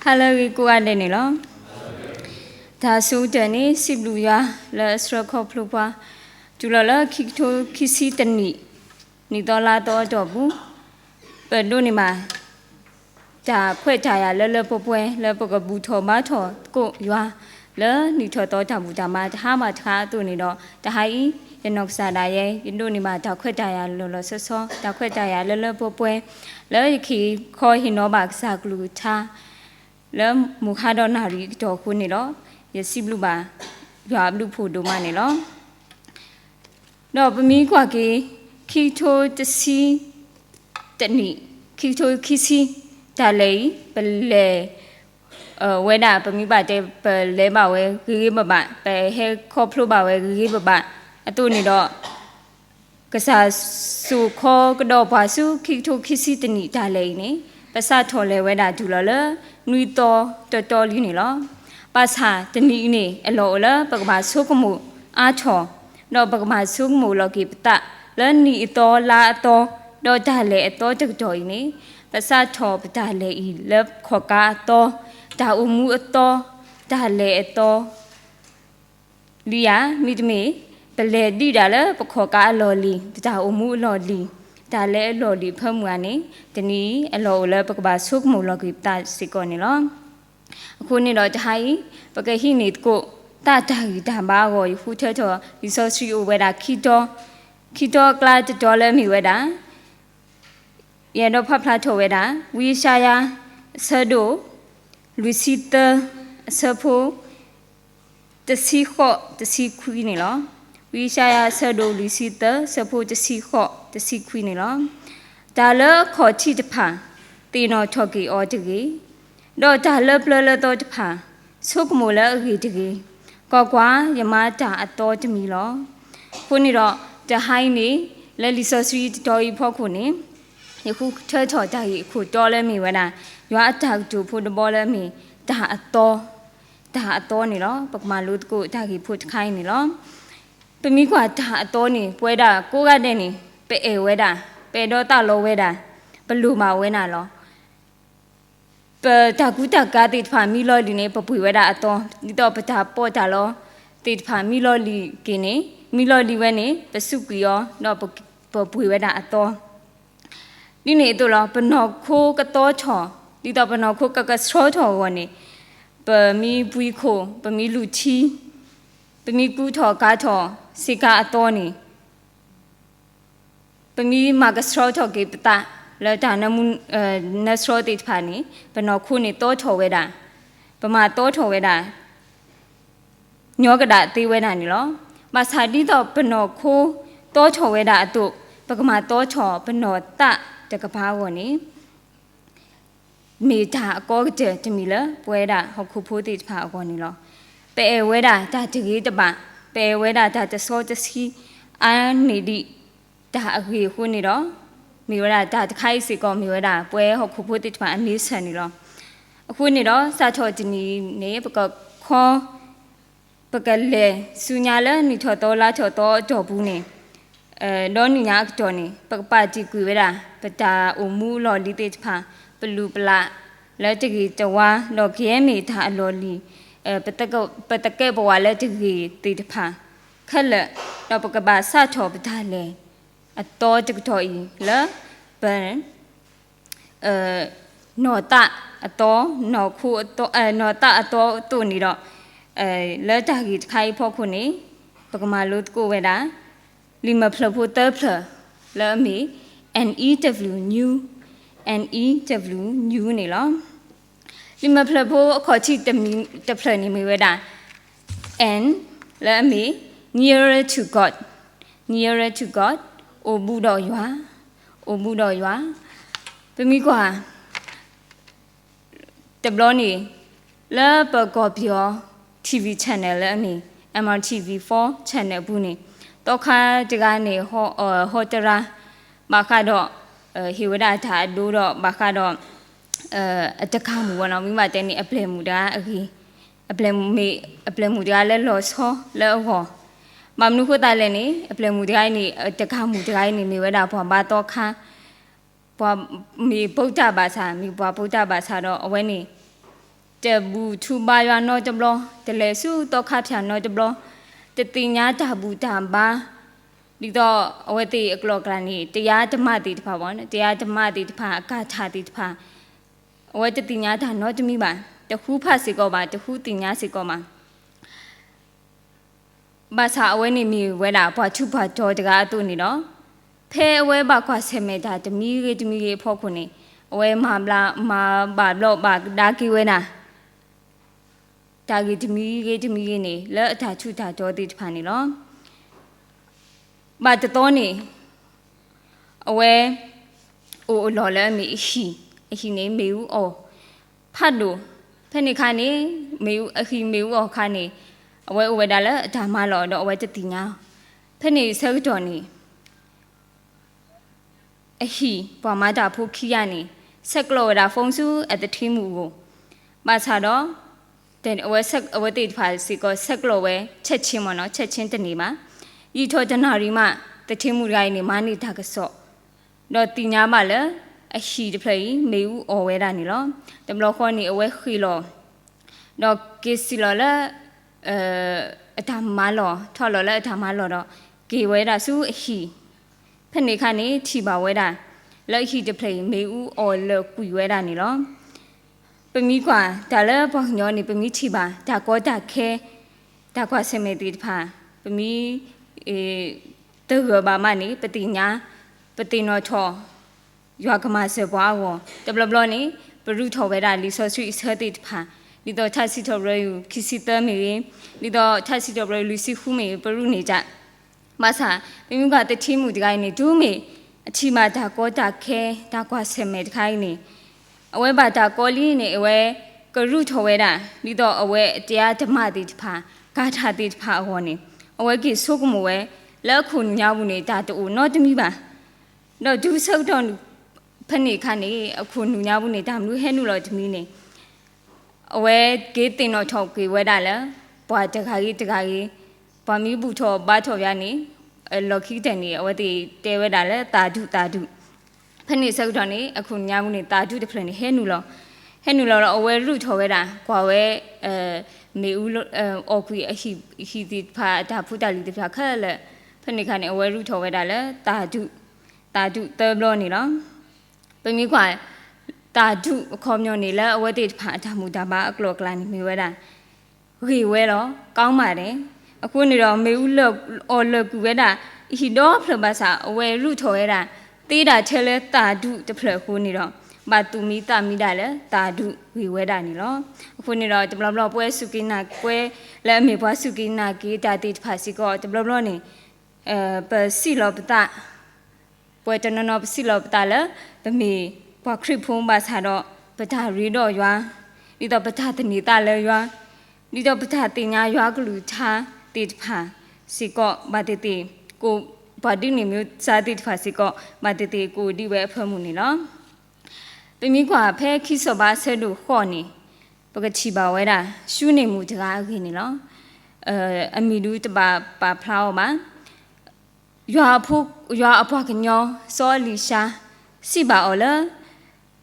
ဟါလၢအဂ့ၤကိးဂၤဒဲးန့ၣ်လီၤ. တၢ်ဆိကတၢၢ်န့ၣ် စံးဘျုးယွၤလၢအဆှၢခီဖျိပှၤ တုၤလီၤလၢခံကထိခံဆံတနံၣ် နံၣ်သီလါသီအတီၢ်ပူၤ ပဒိးန့ၢ်ဘၣ် တၢ်ခွဲးတၢ်ယာ်လၢလၢပှဲၤပှဲၤ လၢပကဘူၣ်ထီၣ်ဘါထီၣ်သကိးယွၤ လၢနံၣ်ထီၣ်သီတၢ်ဘူၣ်တၢ်ဘါတဟါဘၣ်တဟါအသိးန့ၣ်ဒီး တဟါအံၤ ယနီၢ်ကစၢ်ဒၣ်ယဲ ယဒိးန့ၢ်ဘၣ်တၢ်ခွဲးတၢ်ယာ်လီၤလီၤဆီဆီ တၢ်ခွဲးတၢ်ယာ်လၢလၢပှဲၤပှဲၤ လၢယကဟ့ၣ်ခီဟ့ၣ်နီၤဘၣ်ကစၢ်ကလုၢ်ကထါ လၢမုၢ်ဟါဒီးနၣ်ရံၣ်အကတီၢ်အဃိန့ၣ်ဒီး ယစံးဘျုးဘၣ် ယွၤအဘျုးအဖှိၣ်ဒိၣ်မးန့ၣ်လီၤ. ဒီးပမ့ၢ်ကွၢ်က့ၤ ခံကထိတဆံတနံၣ် ခံကထိခံဆံ တၢ်လဲၤအံၤ ပလဲၤ ဝဲဒၣ် ပမ့ၢ်ဘၣ်တဲ ပလဲၤဘၣ်ဝဲဂ့ၤဂ့ၤဘၣ်ဘၣ် ပဟဲခီဖျိဘၣ်ဝဲဂ့ၤဂ့ၤဘၣ်ဘၣ် အသိးန့ၣ်ဒီး ကစၢ်စိာ်ခီကဒီးပှၤဆူခံကထိခံဆံတနံၣ်တၢ်လဲၤအံၤန့ၣ် ပစးထီၣ်လဲၤဝဲဒၣ်တုၤလီၤလၢ နွံသီတီတီလံန့ၣ်လီၤ. ဘၣ်ဆၣ်တနံၣ်အံၤန့ၣ် အလီၢ်အိၣ်လၢပကဘၣ်ဆိကမိၣ်အါထီၣ် ဒီးပကဘၣ်ဆိကမိၣ်လီၤက့ၤပသး လၢနံၣ်အသီလါအသီ ဒီးတၢ်လဲၤအသီတကတီၢ်အံၤန့ၣ် ပစးထီၣ်ပတၢ်လဲၤအံၤလၢခီၣ်ကါအသီ တၢ်အိၣ်မူအသီ တၢ်လဲၤအသီ လံဧါ မ့တမ့ၢ် ပလဲၤဒံးဒၣ်လၢပခီၣ်ကါအလီၢ်လံၤ ပတၢ်အိၣ်မူအလီၢ်လံၤ တၢ်လဲၤအလီၢ်လံၤအဖၢမုၢ်ဧါန့ၣ် တနံၤအံၤအလီၢ်အိၣ်လၢပကဘၣ်ဆိကမိၣ်လီၤက့ၤပသးစ့ၢ်ကီးန့ၣ်လီၤ. အဃိန့ၣ်ဒီးတဟါအံၤ ပကဟံးန့ၢ်သကိး သးတၢ်ဂံၢ်တၢ်ဘါအဂီၢ် ယဃုထၢထီၣ် လံာ်စီဆှံအိၣ်ဝဲဒၣ်ခံတီၤ ခံတီၤအကျါတတီၤလၢအမ့ၢ်ဝဲဒၣ် ယအဲၣ်ဒိးဖးဖျါထီၣ်ဝဲဒၣ် ဝံယၡါယၤ အဆၢဒိၣ် လွံၢ်ဆံသၢ အဆၢဖိ တဆံဃိး တဆံခွံန့ၣ်လီၤ. ဝံယၡါယၤ အဆၢဒိၣ် လွံၢ်ဆံသၢ အဆၢဖိ တဆံဃိး တဆံခွံန့ၣ်လီၤ. တၢ်လၢအခီၣ်ထံးတဖၣ် သ့ၣ်နီၣ်ထီၣ်က့ၤအီၤတဂ့ၤ, ဒီးတၢ်လၢပျၢၤလၢသီတဖၣ် ဆိကမိၣ်လၢအဂ့ၢ်တဂ့ၤ, ကွၢ်ကွၢ်, ယမၤတၢ်အသီတမံၤလီၤ. အဃိန့ၣ်ဒီး တဟါအံၤန့ၣ် လၢလံာ်စီဆှံတတီၤအံၤအဖီခိၣ်န့ၣ် ယဃုထၢထီၣ်တၢ်ဂ့ၢ်အခိၣ်တီလၢအမ့ၢ်ဝဲဒၣ် ယွၤအတၢ်ကတိၤဖိတဘီလၢအမ့ၢ် တၢ်အသီ, တၢ်အသီန့ၣ်လီၤ. ပကမၤလိသကိးတၢ်ဂ့ၢ်ဖိတခါအံၤန့ၣ်လီၤ. ပမ့ၢ်ကွၢ်တၢ်အသီန့ၣ် ပဝဲဒၣ်ကိးဂၤဒဲးန့ၣ် ပအဲၣ်ဝဲဒၣ်, ပအဲၣ်ဒိးသးလီဝဲဒၣ်, ပလိၣ်ဘၣ်ဝဲဒၣ်လီၤ. ပတၢ်ကူတၢ်ကၤသ့ၣ်တဖၣ်မံလီၤလံၤန့ၣ် ပပှ့ၤဝဲဒၣ်အသီ, ဒ်သိးပတၢ်ပီးတၢ်လီသ့ၣ်တဖၣ်မံလီၤလံၤက့ၤန့ၣ်, မံလီၤလံၤဝဲန့ၣ် ပစူးကွံာ်အီၤ ဒီးပပှ့ၤဝဲဒၣ်အသီ ဒ်န့ၣ်အသိးလီၤ. ပနီၢ်ခိကသီထီၣ်, ဒ်သိးပနီၢ်ခိကကဆှီထီၣ်အဂီၢ်န့ၣ်, ပမ့ၢ်ပှ့ၤခိၣ်, ပမ့ၢ်လူၤထံ, ပမ့ၢ်ကူထီၣ်ကၤထီၣ်စ့ကၤအသီန့ၣ်, ပမ့ၢ်မၤကဆှီထီၣ်က့ၤပသးလၢတၢ်နၢမူ, နၢဆှီသ့ၣ်တဖၣ်န့ၣ် ပနီၢ်ခိန့ၣ်သီထီၣ်ဝဲဒၣ်, ပမၤသီထီၣ်ဝဲဒၣ် ညီကဒၣ်သ့ဝဲဒၣ်န့ၣ်လီၤ. ဘၣ်ဆၣ်ဒ်သိးပနီၢ်ခိသီထီၣ်ဝဲဒၣ်အသိး, ပကမၤသီထီၣ်ပနီၢ်သးတကပၤအဂီၢ်န့ၣ် မ့ၢ်တၢ်အကီကတၢၢ်တမံၤလၢပဝဲဒၣ်ဟီၣ်ခိၣ်ဖိသ့ၣ်တဖၣ်အဂီၢ်န့ၣ်လီၤ. ပအဲၣ်ဝဲဒၣ်တၢ်တဂ့ၤတဘၣ်, ပအဲၣ်ဝဲဒၣ်တၢ်တစီတဆှံအါန့ၢ်ဒံးတၢ်အဂ့ၢ်အဃိန့ၣ်ဒီး, မ့ၢ်ဝဲဒၣ်တၢ်တခါအံၤစ့ၢ်ကီး မ့ၢ်ဝဲဒၣ်ပဝဲဟီၣ်ခိၣ်ဖိသ့ၣ်တဖၣ်အ nature န့ၣ်လီၤ. အဃိန့ၣ်ဒီး စးထီၣ်တနံၤန့ၣ် ပကခီ ပကလဲၤဆူညါလၢနံၣ်ထီၣ်သီလါထီၣ်သီအတီၢ်ပူၤန့ၣ်, ဒီးနံၣ်ညါအကတီၢ်န့ၣ် ပကပာ်တ့ၢ်ကွံာ်ဝဲဒၣ် ပတၢ်အိၣ်မူအလီၢ်လံၤသ့ၣ်တဖၣ်, ပလုၢ်ပလၢ်လၢတဂ့ၤတဝါ, ဒီးကယဲၢ်မ့ၢ်တၢ်အလီၢ်လံၤ, ပသကဲးပဝးလၢတဂ့ၤသ့ၣ်တဖၣ်ခဲလၢာ်, ဒီးပကဘၣ်စးထီၣ်ပတၢ်လဲၤအသီတကတီၢ်အံၤလၢ ပ နီၢ်သးအသီ, နီၢ်ခိအသီ, နီၢ်သးအသီအသိးန့ၣ်ဒီး, လၢတၢ်ဂ့ၢ်တခါအံၤအဖီခိၣ်န့ၣ် ပကမၤလိသကိးဝဲဒၣ် လံာ်မဲာ်ဖျၢၣ်ဖိသၢဖျၢၣ်လၢအမ့ၢ် N E W New, N E W New န့ၣ်လီၤ. လံာ်မဲာ်ဖျၢၣ်ဖိအခီၣ်ထံးတဖျၢၣ်န့ၣ်မ့ၢ်ဝဲဒၣ် N လၢအမ့ၢ် nearer to God, nearer to God အိၣ်ဘူးဒီးယွၤ, အိၣ်ဘူးဒီးယွၤ. ပမ့ၢ်ကွၢ် တဘျီန့ၣ် လၢပကီၢ်ပယီၤ TV channel လၢအမ့ၢ် M R T V four channel အပူၤန့ၣ် သီခါတဂၤန့ၣ် ဟီတရါ ဘၣ်ဃးဒီး ဟ့ၣ်ဝဲဒၣ်တၢ်အဒိဒီး ဘၣ်ဃးဒီး အတကၤမူၤဝဲနီၤ, မ့ၢ်ဘၣ်တဲန့ၣ် အပျဲၢ်မုၣ်တဂၤအဂ့ၢ်, အပျဲၢ်မုၣ်မ့ၢ် အပျဲၢ်မုၣ်တဂၤလၢလီၤဆီလၢအဂီၢ်, ဘၣ်မနုၤဃိသတးလဲၣ်န့ၣ် အပျဲၢ်မုၣ်တဂၤအံၤန့ၣ် အတကၤမူၤတဂၤအံၤန့ၣ် မ့ၢ်ဝဲဒၣ်ပှၤဘါသီခါ ပှၤမ့ၢ်ဗုဒ္ဓဘာသာ, မ့ၢ်ပှၤဗုဒ္ဓဘာသာဒီး အဝဲန့ၣ် တဘူၣ်ထူဘါယွၤနီတဘျီ, တလဲၤဆူသီခါဖၠၣ်နီတဘျီ, တသ့ၣ်ညါတၢ်ဘူၣ်တၢ်ဘါ, ဒ်သိးအဝဲသ့ၣ်အကျိၤအကျဲန့ၣ် တယါတမးသ့ၣ်တဖၣ်ဘၣ်, တယါတမးသ့ၣ်တဖၣ် အကၤထၣ်သ့ၣ်တဖၣ်, အဝဲတသ့ၣ်ညါတၢ်နီတမံၤဘၣ်, တဃုဖးစ့ၢ်ကီးဘၣ်, တဃုသ့ၣ်ညါစ့ၢ်ကီးဘၣ်. ဘၣ်ဆၣ်အဝဲန့ၣ်မ့ၢ်ဝဲဒၣ်ပှၤထူးပှၤတီၤတဂၤအသိးန့ၣ်ဒီး, ဖဲအဝဲဘၣ်ကွၢ်ဆၢၣ်မဲာ်တၢ်တမံၤဂ့ၤတမံၤဂ့ၤအဖီခိၣ်န့ၣ်, အဝဲမၤဘျး မၤဘၣ်ဘျီးဘၣ်ဒါက့ၤဝဲဒၣ် တၢ်ဂ့ၢ်တမံၤဂ့ၤတမံၤဂ့ၤန့ၣ် လၢအတၢ်ထူးတၢ်တီၤသ့ၣ်တဖၣ်န့ၣ်လီၤ. ဘၣ်တသီန့ၣ် အဝဲ အိၣ်အလီၢ်လၢအမ့ၢ်အဟံၣ်, အဟံၣ်န့ၣ်မ့ၣ်အူအီၣ်ဖးဒိၣ်, ဖဲန့ၣ်အခါန့ၣ် မ့ၣ်အူ အဟံၣ်မ့ၣ်အူအီၣ်အခါန့ၣ် အဝဲအိၣ်ဝဲဒၣ်လၢအတၢ်မၤလီၢ်ဒီးအဝဲတသ့ၣ်ညါ, ဖဲန့ၣ်အဆၢကတီၢ်န့ၣ် အဟံၣ်ပှၤမၤတၢ်ဖိခံဂၤန့ၣ် ဆဲးကျိးဝဲဒၣ် phone ဆူအသထ့မုၣ်အဂီၢ်, ဘၣ်ဆၣ်ဒီး အဝဲသ့ၣ်တဖၣ်စ့ၢ်ကီး ဆဲးကျိးဝဲ ချက်ချင်း မ့ၢ်နီၤ, ချက်ချင်း တန့ၢ်ဘၣ်, ယံာ်ထီၣ်တနၣ်ရံၣ်မး သထ့မုၣ်တဂၤအံၤန့ၣ် မၤန့ၢ်တၢ်ကစီၣ် ဒီးသ့ၣ်ညါဘၣ်လၢ အဟံၣ်တဖျၢၣ်အံၤ မ့ၣ်အူအီၣ်ဝဲဒၣ်န့ၣ်လီၤ. တဘျီဃီန့ၣ် အဝဲဃ့ၢ်လီၤ ဒီးက့ၤစံၣ်လီၤလၢ အတၢ်မၤလီၢ်, ထီၣ်လီၤလၢအတၢ်မၤလီၢ်ဒီး က့ၤဝဲဒၣ်ဆူအဟံၣ်, ဖဲန့ၣ်အခါန့ၣ် ထံၣ်ဘၣ်ဝဲဒၣ် လၢအဟံၣ်တဖျၢၣ်အံၤ မ့ၣ်အူအီၣ်လၢာ်ကွံာ်ဝဲဒၣ်န့ၣ်လီၤ. ပမ့ၢ်ကွၢ်တၢ်လၢပှၤကညီန့ၣ် ပမ့ၢ်ထံၣ်ဘၣ် တၢ်ကီတၢ်ခဲ တၢ်ကွၢ်ဆၢၣ်မဲာ်သ့ၣ်တဖၣ် ပမ့ၢ် တဂၢၢ်ဘၣ်မးန့ၣ် ပသ့ၣ်ညါ ပသ့ၣ်နီၣ်ထီၣ် ယွၤကမၤစၢၤပှၤအဂီၢ်, တဘျီဘျီန့ၣ် ပရူးထီၣ်ဝဲဒၣ်လံာ်စီဆှံအဆၢသ့ၣ်တဖၣ်, ဒ်သိးထါစံးထီၣ်ပတြၢၤ ခံဆံသၢ မ့ၢ်ဂ့ၤ, ဒ်သိးထါစံးထီၣ်ပတြၢၤလွံၢ်ဆံဃု မ့ၢ်ဂ့ၤ ပရူးန့ၢ်တၢ်, ဘၣ်ဆၣ် ပမ့ၢ်ကွၢ်သထ့မုၣ်တဂၤအံၤန့ၣ် တုၤမ့ၢ်အထံၣ်ဘၣ်တၢ်ကီတၢ်ခဲ တၢ်ကွၢ်ဆၢၣ်မဲာ်တခါအံၤန့ၣ် အဝဲဘၣ်တၢ်ကီလံန့ၣ် အဝဲကရူးထီၣ်ဝဲဒၣ် ဒ်သိးအဝဲအတယါတမးသ့ၣ်တဖၣ် ကၤထၣ်သ့ၣ်တဖၣ်အဂီၢ်န့ၣ် အဝဲက့ၤဆိကမိၣ်ဝဲ လၢအခိၣ်နူာ်ညါပူၤန့ၣ် တၢ်တအိၣ်နီတမံၤဘၣ်. ဒီးတုၤဆၢကတီၢ် ဖဲန့ၣ်အခါန့ၣ် အခိၣ်နူာ်ညါပူၤန့ၣ် တၢ်မနုၤဟဲနုာ်လီၤတမံၤန့ၣ် အဝဲက့ၤသ့ၣ်နီၣ်ထီၣ်ကွံာ်ဝဲဒၣ်လၢ ပှၤတဂၤဂ့ၤတဂၤဂ့ၤ ပှၤမ့ၢ်ဘူၣ်ထီၣ်ဘါထီၣ်ယၤန့ၣ် လီၢ်ခံကတၢၢ်န့ၣ် အဝဲသ့ၣ်တဲဝဲဒၣ်လၢသးဒူၣ်သးဒူၣ်, ဖဲန့ၣ်ဆၢကတီၢ်န့ၣ် အခိၣ်နူာ်ညါပူၤန့ၣ် သးဒူၣ်တဖျၢၣ်န့ၣ် ဟဲနုာ်လီၤ, ဟဲနုာ်လီၤဒီး အဝဲရူးထီၣ်ဝဲဒၣ် ကွၢ်ဝဲ မ့ၣ်အူ အီၣ်ကွံာ်အဟံၣ်သ့ၣ်တဖၣ် အတၢ်ဖိတၢ်လံၤသ့ၣ်တဖၣ်ခဲလၢာ်, ဖဲန့ၣ်အခါန့ၣ် အဝဲရူးထီၣ်ဝဲဒၣ်လၢ သးဒူၣ်, သးဒူၣ်သၢဘျီန့ၣ်လီၤ. ပမ့ၢ်ကွၢ် သးဒူၣ်အခီပညီန့ၣ် လၢအဝဲသ့ၣ်တဖၣ်အတၢ်မူၤတၢ်ဘါအကျိၤအကျဲန့ၣ် မ့ၢ်ဝဲဒၣ် ဂ့ၤဝဲလီၤ, ကောင်းပါတယ်. အဃိန့ၣ်ဒီး မ့ၣ်အူလၢာ်အီၣ်လၢာ်ကွံာ်ဝဲဒၣ် အဟံၣ်ဒီဖျၢၣ်ဘၣ်ဆၣ် အဝဲရူးထီၣ်ဝဲဒၣ် သ့ဒၣ်ထဲလၢသးဒူၣ်တဖျၢၣ်အဃိန့ၣ်ဒီး ဘၣ်သူၣ်မံသးမံဒၣ်လၢသးဒူၣ်ဂ့ၤဝဲဒၣ်န့ၣ်လီၤ. အဃိန့ၣ်ဒီး တဘျီဘျီပဝဲစူၢ်က့ၤနာ်က့ၤ ပဝဲလၢအမ့ၢ်ပှၤစူၢ်က့ၤနာ်က့ၤတၢ်သ့ၣ်တဖၣ်စ့ၢ်ကီး တဘျီဘျီန့ၣ် ပစံးလီၤပသး ပဝဲတနီၤနီၤပစံးလီၤပသးလၢ ပမ့ၢ်ပှၤခရံာ်ဖိဘၣ်ဆၣ်ဒီး ပတၢ်ရ့ဒီးယွၤ, ဒ်သိးပတၢ်သန့ၤသးလၢယွၤ, ဒ်သိးပတၢ်သ့ၣ်ညါယွၤကလုၢ်ကထါသ့ၣ်တဖၣ်စ့ၢ်ကီး ဘၣ်သ့ၣ်သ့ၣ် ကိးပှၤဒ်န့ၣ်မ့ၢ်စါသ့ၣ်တဖၣ်စ့ၢ်ကီး ဘၣ်သ့ၣ်သ့ၣ်ကအိၣ်ဒံးဝဲအဖၢမုၢ်န့ၣ်လီၤ. ပမ့ၢ်ကွၢ်ဖဲခံစီၤပၤအဆၢဒိၣ်ဃိးန့ၣ် ပကထံၣ်ဘၣ်ဝဲဒၣ် ၡူန့ၢ်မုၣ်တဂၤအဂ့ၢ်န့ၣ်လီၤ. အမံၤဒုးတဘၣ်ပာ်ဖျါအီၤဘၣ်. ယွၤအပှၤကညီ စီၤအလံၤၡါ စံးဘၣ်အီၤလၢ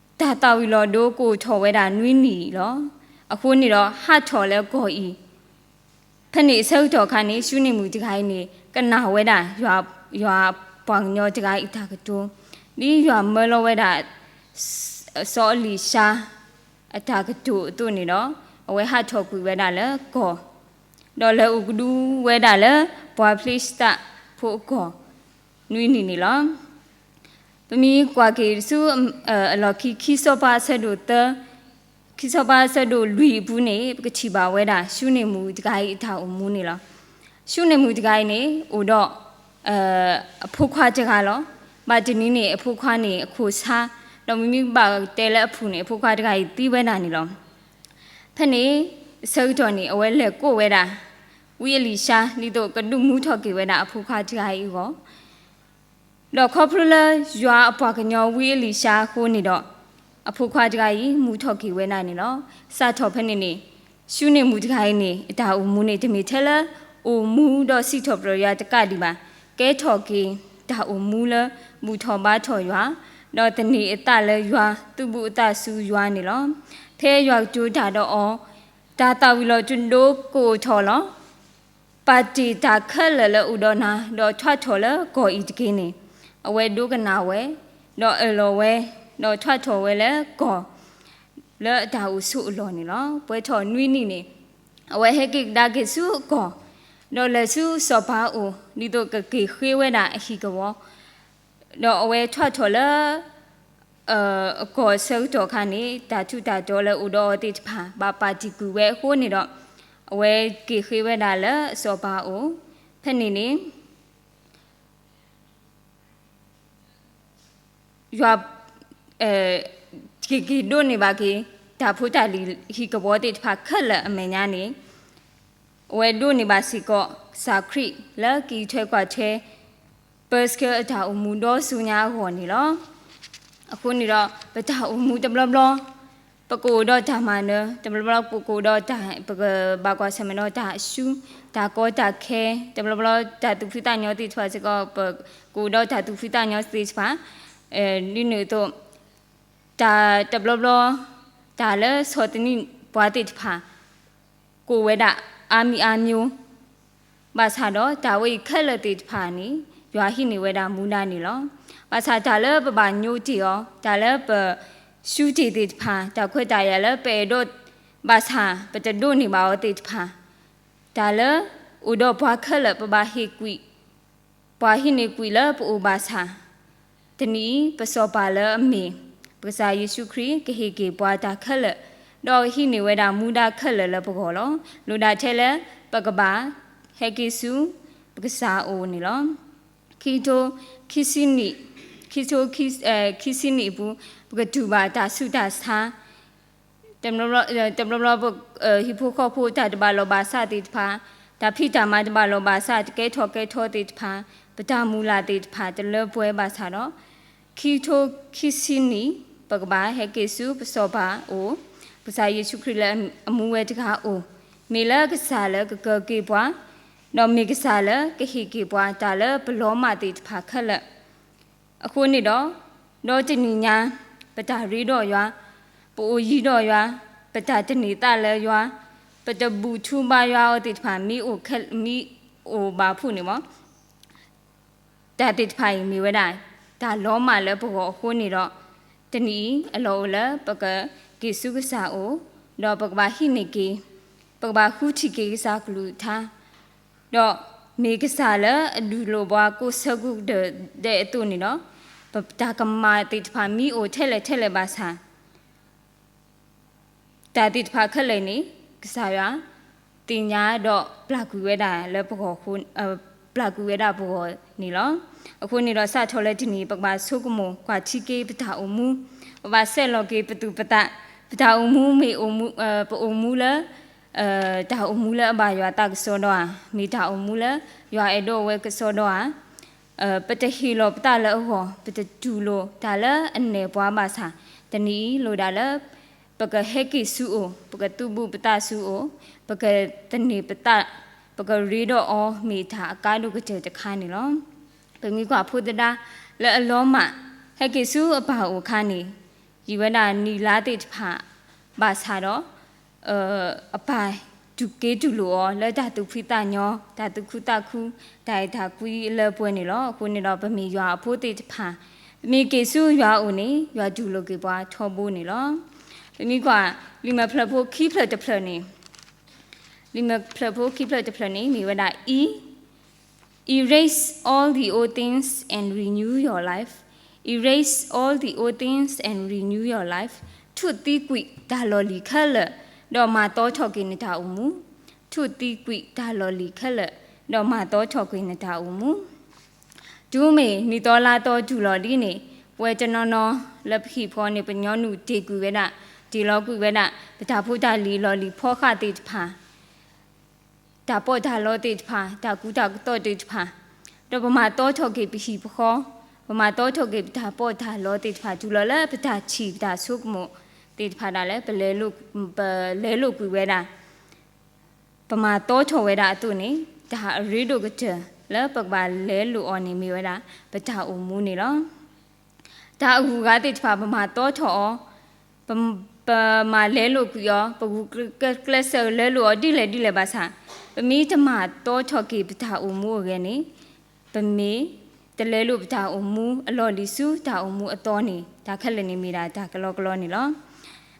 တၢ်သၣ်ဝံၤလီၤဒိကအိၣ်ထီၣ်ဝဲဒၣ်နွံနံၣ်လီၤ. အဃိန့ၣ်ဒီး ဟးထီၣ်လၢကီၢ်အံၤ ဖဲန့ၣ်အဆၢကတီၢ်အခါန့ၣ် ၡူန့ၢ်မုၣ်တဂၤအံၤန့ၣ် ကနၣ်ဝဲဒၣ် ယွၤပှၤကညီတဂၤအံၤအတၢ်ကတိၤ, ဒ်ယွၤမၢလီၤဝဲဒၣ် စီၤအလံၤၡါ အတၢ်ကတိၤအသိးန့ၣ်ဒီး အဝဲဟးထီၣ်ကွံာ်ဝဲဒၣ်လၢကီၢ် ဒီးလဲၤအိၣ်ကဒုဝဲဒၣ်လၢ ပှၤဖလ့ၡသးဖိအကီၢ် နွံနံၣ်န့ၣ်လီၤ. ပမ့ၢ်ကွၢ်က့ၤဆူ အလီၢ်ခံ ခံစီၤပၤအဆၢဒိၣ်သၢ, ခံစီၤပၤအဆၢဒိၣ်လွံၢ်အပူၤန့ၣ် ပကထံၣ်ဘၣ်ဝဲဒၣ် ၡူန့ၢ်မုၣ်တဂၤအံၤအတၢ်အိၣ်မူန့ၣ်လီၤ. ၡူန့ၢ်မုၣ်တဂၤအံၤန့ၣ် အိၣ်ဒီး အဖိခွါတဂၤလီၤ. ဘၣ်တနံၤန့ၣ် အဖိခွါန့ၣ်အခိၣ်ဆါ, ဒီးမ့မ့ၢ်ဘၣ်တဲလၢအဖုၣ်န့ၣ် အဖိခွါတဂၤအံၤသံဝဲဒၣ်န့ၣ်လီၤ. ဖဲန့ၣ် အဆၢကတီၢ်န့ၣ် အဝဲလဲၤကိးဝဲဒၣ် ဝံအလံၤၡါ ဒ်သိးကဒုးမူထီၣ်က့ၤဝဲဒၣ်အဖိခွါတဂၤအံၤအဂီၢ်, ဒီးခီဖျိလၢယွၤအပှၤကညီဝံအလံၤၡါအဃိန့ၣ်ဒီး အဖိခွါတဂၤအံၤ မူထီၣ်က့ၤဝဲဒၣ်န့ၣ်လီၤ. စးထီၣ်ဖဲန့ၣ်န့ၣ် ၡူန့ၢ်မုၣ်တဂၤအံၤန့ၣ် အတၢ်အိၣ်မူန့ၣ် တမ့ၢ်ထဲလၢ အိၣ်မူဒီးစံးထီၣ်ပတြၢၤယွၤတကးဒံးဘၣ်, ကဲထီၣ်က့ၤတၢ်အိၣ်မူလၢ ဘူၣ်ထီၣ်ဘါထီၣ်ယွၤ, ဒီးသန့ၤအသးလၢယွၤ, သူၣ်ဘူၣ်အသးဆူယွၤန့ၣ်လီၤ. ဖဲယွၤကတိၤတၢ်ဒီးအီၤ, တၢ်သၣ်ဝံၤလီၤတဒိကိၣ်ထီၣ်လီၤ. ပာ်တ့ၢ်တၢ်ခဲလၢာ်လၢအိၣ်ဒီးနၤ, ဒီးထွဲထီၣ်လၢကီၢ်အံၤတက့ၢ်န့ၣ်, အဝဲဒိကနၣ်ဝဲ, ဒီးအၢၣ်လီၤဝဲ, ဒီးထွဲထီၣ်ဝဲလၢကီၢ် လၢအတၢ်အိၣ်ဆိးအလီၢ်န့ၣ်လီၤ. ပှဲၤထီၣ်နွံနံၣ်န့ၣ်, အဝဲဟဲက့ၤကဒါက့ၤဆူအကီၢ်, ဒီးလဲၤဆူစီၤပၤအအိၣ်, ဒ်သိးကက့ၤဃ့ဝဲဒၣ်အဟံၣ်ကဝီၤ, ဒီးအဝဲထွဲထီၣ်လၢ အကီၢ်အဆၢကတီၢ်အခါန့ၣ်, တၢ်ထူးတၢ်တီၤလၢအိၣ်ဒီးအီၤသ့ၣ်တဖၣ် ဘၣ်ပာ်တံၢ်ကွံာ်ဝဲအဃိန့ၣ်ဒီး, အဝဲက့ၤဃ့ဝဲဒၣ်လၢအစီၤပၤအအိၣ်, ဖဲန့ၣ်န့ၣ် ယွၤ က့ၤက့ၤဒိးန့ၢ်ဘၣ်က့ၤ တၢ်ဖိတၢ်လံၤဟံၣ်ကဝီၤသ့ၣ်တဖၣ်ခဲလၢာ်အမဲာ်ညါန့ၣ်, အဝဲဒိးန့ၢ်ဘၣ်စ့ၢ်ကီး ကစၢ်ခရံာ်လၢကအံးထွဲကွၢ်ထွဲ ပၢဆှၢအတၢ်အိၣ်မူဒီဆူညါအဂီၢ်န့ၣ်လီၤ. အဃိန့ၣ်ဒီး ပတၢ်အိၣ်မူတဘျီဘျီ ပကအိၣ်ဒီးတၢ်မၤနၢၤ, တဘျီဘျီပကအိၣ်ဒီးတၢ် ပကဘၣ်ကွၢ်ဆၢၣ်မဲာ်ဒီးတၢ်အရှုံး, တၢ်ကီတၢ်ခဲ, တဘျီဘျီတၢ်သူၣ်ဖှံသးညီသ့ၣ်တဖၣ်စ့ၢ်ကီး ပကအိၣ်ဒီးတၢ်သူၣ်ဖှံသးညီသ့ၣ်တဖၣ်, ဒ်န့ၣ်အသိး တၢ်တဘျီဘျီ တၢ်လၢဆီၣ်သနံးပှၤသ့ၣ်တဖၣ် ကအိၣ်ဝဲဒၣ်အါမံၤအါမံၤ, ဘၣ်ဆၣ်ဒီးတၢ်ဝဲအံၤခဲလၢာ်သ့ၣ်တဖၣ်န့ၣ် ယွၤဟံးန့ၢ်ဝဲဒၣ်မူဒါန့ၣ်လီၤ. ဘၣ်ဆၣ်တၢ်လၢပဘၣ်ညိတ့ၢ်အီၤ, တၢ်လၢပ ရှုံးတ့ၢ်သ့ၣ်တဖၣ်, တၢ်ခွဲးတၢ်ယာ်လၢပအဲၣ်ဒိး ဘၣ်ဆၣ်ပတဒိးန့ၢ်ဘၣ်အီၤသ့ၣ်တဖၣ်, တၢ်လၢအိၣ်ဒီးပှၤခဲလၢာ် ပဘၣ်ဟ့ၣ်ကွံာ်, ပှၤဟံးန့ၢ်ကွံာ်လၢပအိၣ်ဘၣ်ဆၣ်, တနံၤအံၤ ပစီၤပၤလၢအမ့ၢ် ပကစၢ်ယ့ၣ်ၡူးခရံာ် ကဟ့ၣ်က့ၤပှၤတၢ်ခဲလၢာ်, ဒီးဟံးန့ၢ်ဝဲဒၣ်မူဒါခဲလၢာ်လၢပဂီၢ်လီၤ. လိၣ်ဒၣ်ထဲလၢ ပကဘၣ်ဟဲက့ၤဆူ ပကစၢ်အအိၣ်န့ၣ်လီၤ. ခံကထိခံဆံနံၣ်, ခံကထိခံ, ခံဆံနံၣ်အပူၤ ပကတူၢ်ဘၣ်တၢ်ဆူးတၢ်ဆါ တဘျီဘျီ ဟံၣ်ဖိဃီဖိတၢ်တဘၣ်လိာ်ဘၣ်စးသ့ၣ်တဖၣ်, တၢ်ဖံးတၢ်မၤတဘၣ်လိာ်ဘၣ်စး, တကဲထီၣ်ကဲထီသ့ၣ်တဖၣ်, ပတၢ်မုၢ်လၢ်သ့ၣ်တဖၣ် တလၢပှဲၤဘၣ်ဆၣ်ဒီး, ခံကထိခံဆံနံၣ် ပကဘၣ်ဟဲက့ၤဆူပစီၤပၤအအိၣ်, ကစၢ်ယ့ၣ်ၡူးခရံာ်လၢအမူဝဲတဂၤအအိၣ်, မ့ၢ်လၢကစၢ်လၢကကၢၤက့ၤပှၤ, ဒီးမ့ၢ်ကစၢ်လၢကဟ့ၣ်က့ၤပှၤတၢ်လၢပလီၤမၢ်သ့ၣ်တဖၣ်ခဲလၢာ် အဃိန့ၣ်ဒီး, ဒီးတနံၤညါ ပတၢ်ရ့ဒီးယွၤ, ပအိၣ်ယံၤဒီးယွၤ, ပတၢ်သန့ၤသးလၢယွၤ, ပတဘူၣ်ထူဘါယွၤအီၤသ့ၣ်တဖၣ် မ့ၢ်အိၣ်ခဲ, မ့ၢ်အိၣ်ဘၣ်ဖုးန့ၣ်မ့ၢ် တၢ်သ့ၣ်တဖၣ်အံၤမ့ၢ်ဝဲဒၣ် တၢ်လီၤမၢ်လၢပဂီၢ်အဃိန့ၣ်ဒီး, တနံၤအံၤအလီၢ်အိၣ်လၢပကက့ၤဆူကစၢ်အအိၣ်, ဒီးပကဘၣ်ဟံးန့ၢ်က့ၤ, ပကဘၣ်ဃုထံၣ်က့ၤကစၢ်ကလုၢ်ကထါ, ဒီးမ့ၢ်ကစၢ်လၢအဒုးလိာ်ပှၤကိးဆၢကိးကတီၢ်ဒဲးအသိးန့ၣ်ဒီး, ပတၢ်ကမၣ်သ့ၣ်တဖၣ်မ့ၢ်အိၣ်ထဲလဲၣ်ထဲလဲၣ်ဘၣ်ဆၣ် တၢ်သ့ၣ်တဖၣ်ခဲလၢာ်န့ၣ် ကစၢ်ယွၤသ့ၣ်ညါဒီးပျၢ်ကွံာ်ဝဲဒၣ်လၢပဂီၢ်, ပျၢ်ကွံာ်ဝဲဒၣ်ပဂီၢ်န့ၣ်လီၤ. အဃိန့ၣ်ဒီးစးထီၣ်လၢတနံၤ ပကဘၣ်ဆိကမိၣ်ကွၢ်ထံက့ၤပတၢ်အိၣ်မူ, ပဘၣ်ဆဲးလီၤက့ၤပသူၣ်ပသး, ပတၢ်အိၣ်မူမ့ၢ်အိၣ်မူ, ပအိၣ်မူလၢ တၢ်အိၣ်မူလၢအဘၣ်ယွၤသးကစီဒီဧါ, မ့ၢ်တၢ်အိၣ်မူလၢယွၤအဲၣ်ဒိးဝဲကစီဒီဧါ, ပတဟ့ၣ်လီၤပသးလၢအဂီၢ်, ပတတူၢ်လိာ်တၢ်လၢအနဲၣ်ပှၤဘၣ်ဆၣ်, တနံၤအံၤလိၣ်ဒၣ်လၢ ပကဟဲက့ၤဆူအအိၣ်, ပကသူၣ်ဘူၣ်ပသးဆူအအိၣ်, ပကသန့ၤပသး, ပကရ့ဒီးအီၤမ့ၢ်တၢ်အကါဒိၣ်ကတၢၢ်တခါန့ၣ်လီၤ. ပမ့ၢ်ကွၢ်ဖိသဒါလၢအလီၤမၢ်, ဟဲက့ၤဆူအပၢ်အိၣ်အခါန့ၣ်, ယံာ်ဝဲဒၣ်နံၣ်လါသ့ၣ်တဖၣ် ဘၣ်ဆၣ်ဒီး အပၢ်တူၢ်က့ၤတူၢ်လိာ်အီၤလၢတၢ်သူၣ်ဖှံသးညီ, တၢ်သူၣ်ခုသးခု, တၢ်အဲၣ်တၢ်ကွံအလၢပှဲၤန့ၣ်လီၤ. အဃိန့ၣ်ဒီးပမ့ၢ်ယွၤအဖိသ့ၣ်တဖၣ်, ပမ့ၢ်က့ၤဆူယွၤအအိၣ်န့ၣ် ယွၤတူၢ်လိာ်က့ၤပှၤထီဘိန့ၣ်လီၤ. ပမ့ၢ်ကွၢ် လံာ်မဲာ်ဖျၢၣ်ဖိခံဖျၢၣ်တဖျၢၣ်န့ၣ်, လံာ်မဲာ်ဖျၢၣ်ဖိခံဖျၢၣ်တဖျၢၣ်န့ၣ် မ့ၢ်ဝဲဒၣ် E, Erase all the old things and renew your life. Erase all the old things and renew your life. ထူးသံကွံာ်တၢ်လီၢ်လံၤခဲလၢာ်, ဒီးမၤသီထီၣ်က့ၤနတၢ်အိၣ်မူ. ထူးသံကွံာ်တၢ်လီၢ်လံၤခဲလၢာ်, ဒီးမၤသီထီၣ်က့ၤနတၢ်အိၣ်မူ. တုၤမ့ၢ်နံၣ်သီလါသီတုၤလီၤဒ်န့ၣ်, ပဝဲတနီၤနီၤလၢပဟံၣ်ဖိန့ၣ် ပညီနုၢ်တ့ၢ်ကွံာ်ဝဲဒၣ်, တ့ၢ်လီၤကွံာ်ဝဲဒၣ် ပတၢ်ဖိတၢ်လံၤလီၢ်လံၤဖီဃာ်သ့ၣ်တဖၣ် တၢ်ပီးတၢ်လီသ့ၣ်တဖၣ်, တၢ်ကူတၢ်ကသိးသ့ၣ်တဖၣ်, ဒီးပမၤသီထီၣ်က့ၤပဟံၣ်ပဃီ, ပမၤသီထီၣ်က့ၤပတၢ်ပီးတၢ်လီသ့ၣ်တဖၣ် တုၤလီၤလၢပတၢ်ထံၣ်ပတၢ်ဆိကမိၣ်သ့ၣ်တဖၣ်ဒၣ်လဲာ် ပလဲၤလိာ်, ပလဲၤလိာ်ကွံာ်ဝဲဒၣ်, ပမၤသီထီၣ်ဝဲဒၣ်အသိးန့ၣ်, တၢ်အရ့ဒိၣ်ကတၢၢ်လၢပကဘၣ်လဲၤလိာ်အီၤန့ၣ်မ့ၢ်ဝဲဒၣ် ပတၢ်အိၣ်မူန့ၣ်လီၤ. တၢ်အဂုၤအဂၤသ့ၣ်တဖၣ် ပမၤတီထီၣ်အီၤ, ပ, ပမၤလဲလိာ်ကွံာ်အီၤ, ပဂုာ်ကျဲးစၢးလဲလိာ်အီၤ ဒ်လဲၣ်ဒ်လဲၣ်ဘၣ်ဆၣ်, ပမ့ၢ်တမၤတီထီၣ်က့ၤပတၢ်အိၣ်မူအဂီၢ်န့ၣ်, ပမ့ၢ်တလဲလိာ်ပတၢ်အိၣ်မူအလီၢ်လံၤဆူတၢ်အိၣ်မူအသီန့ၣ် တၢ်ခဲလၢာ်န့ၣ်မ့ၢ်ဒၣ်တၢ်ကလီကလီန့ၣ်လီၤ.